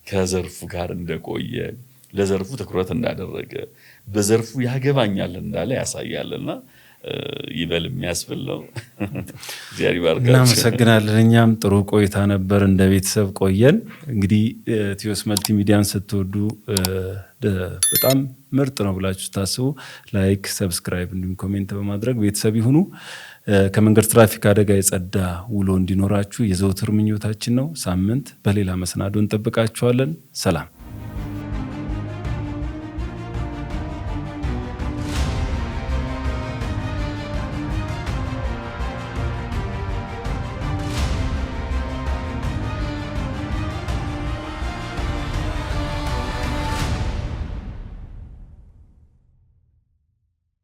B: ከዘርፉ ጋር እንደቆየ፣ ለዘርፉ ትኩረት እንዳደረገ፣ በዘርፉ ያገባኛል እንዳለ ያሳያልና ይበል የሚያስብል ነው። እግዚአብሔር ይባርካችሁ።
A: እናመሰግናለን። እኛም ጥሩ ቆይታ ነበር፣ እንደ ቤተሰብ ቆየን። እንግዲህ ቴዎስ መልቲ ሚዲያን ስትወዱ፣ በጣም ምርጥ ነው ብላችሁ ስታስቡ like፣ subscribe እንዲሁም comment በማድረግ ቤተሰብ ይሁኑ። ከመንገድ ትራፊክ አደጋ የጸዳ ውሎ እንዲኖራችሁ የዘውትር ምኞታችን ነው። ሳምንት በሌላ መሰናዶ እንጠብቃችኋለን። ሰላም።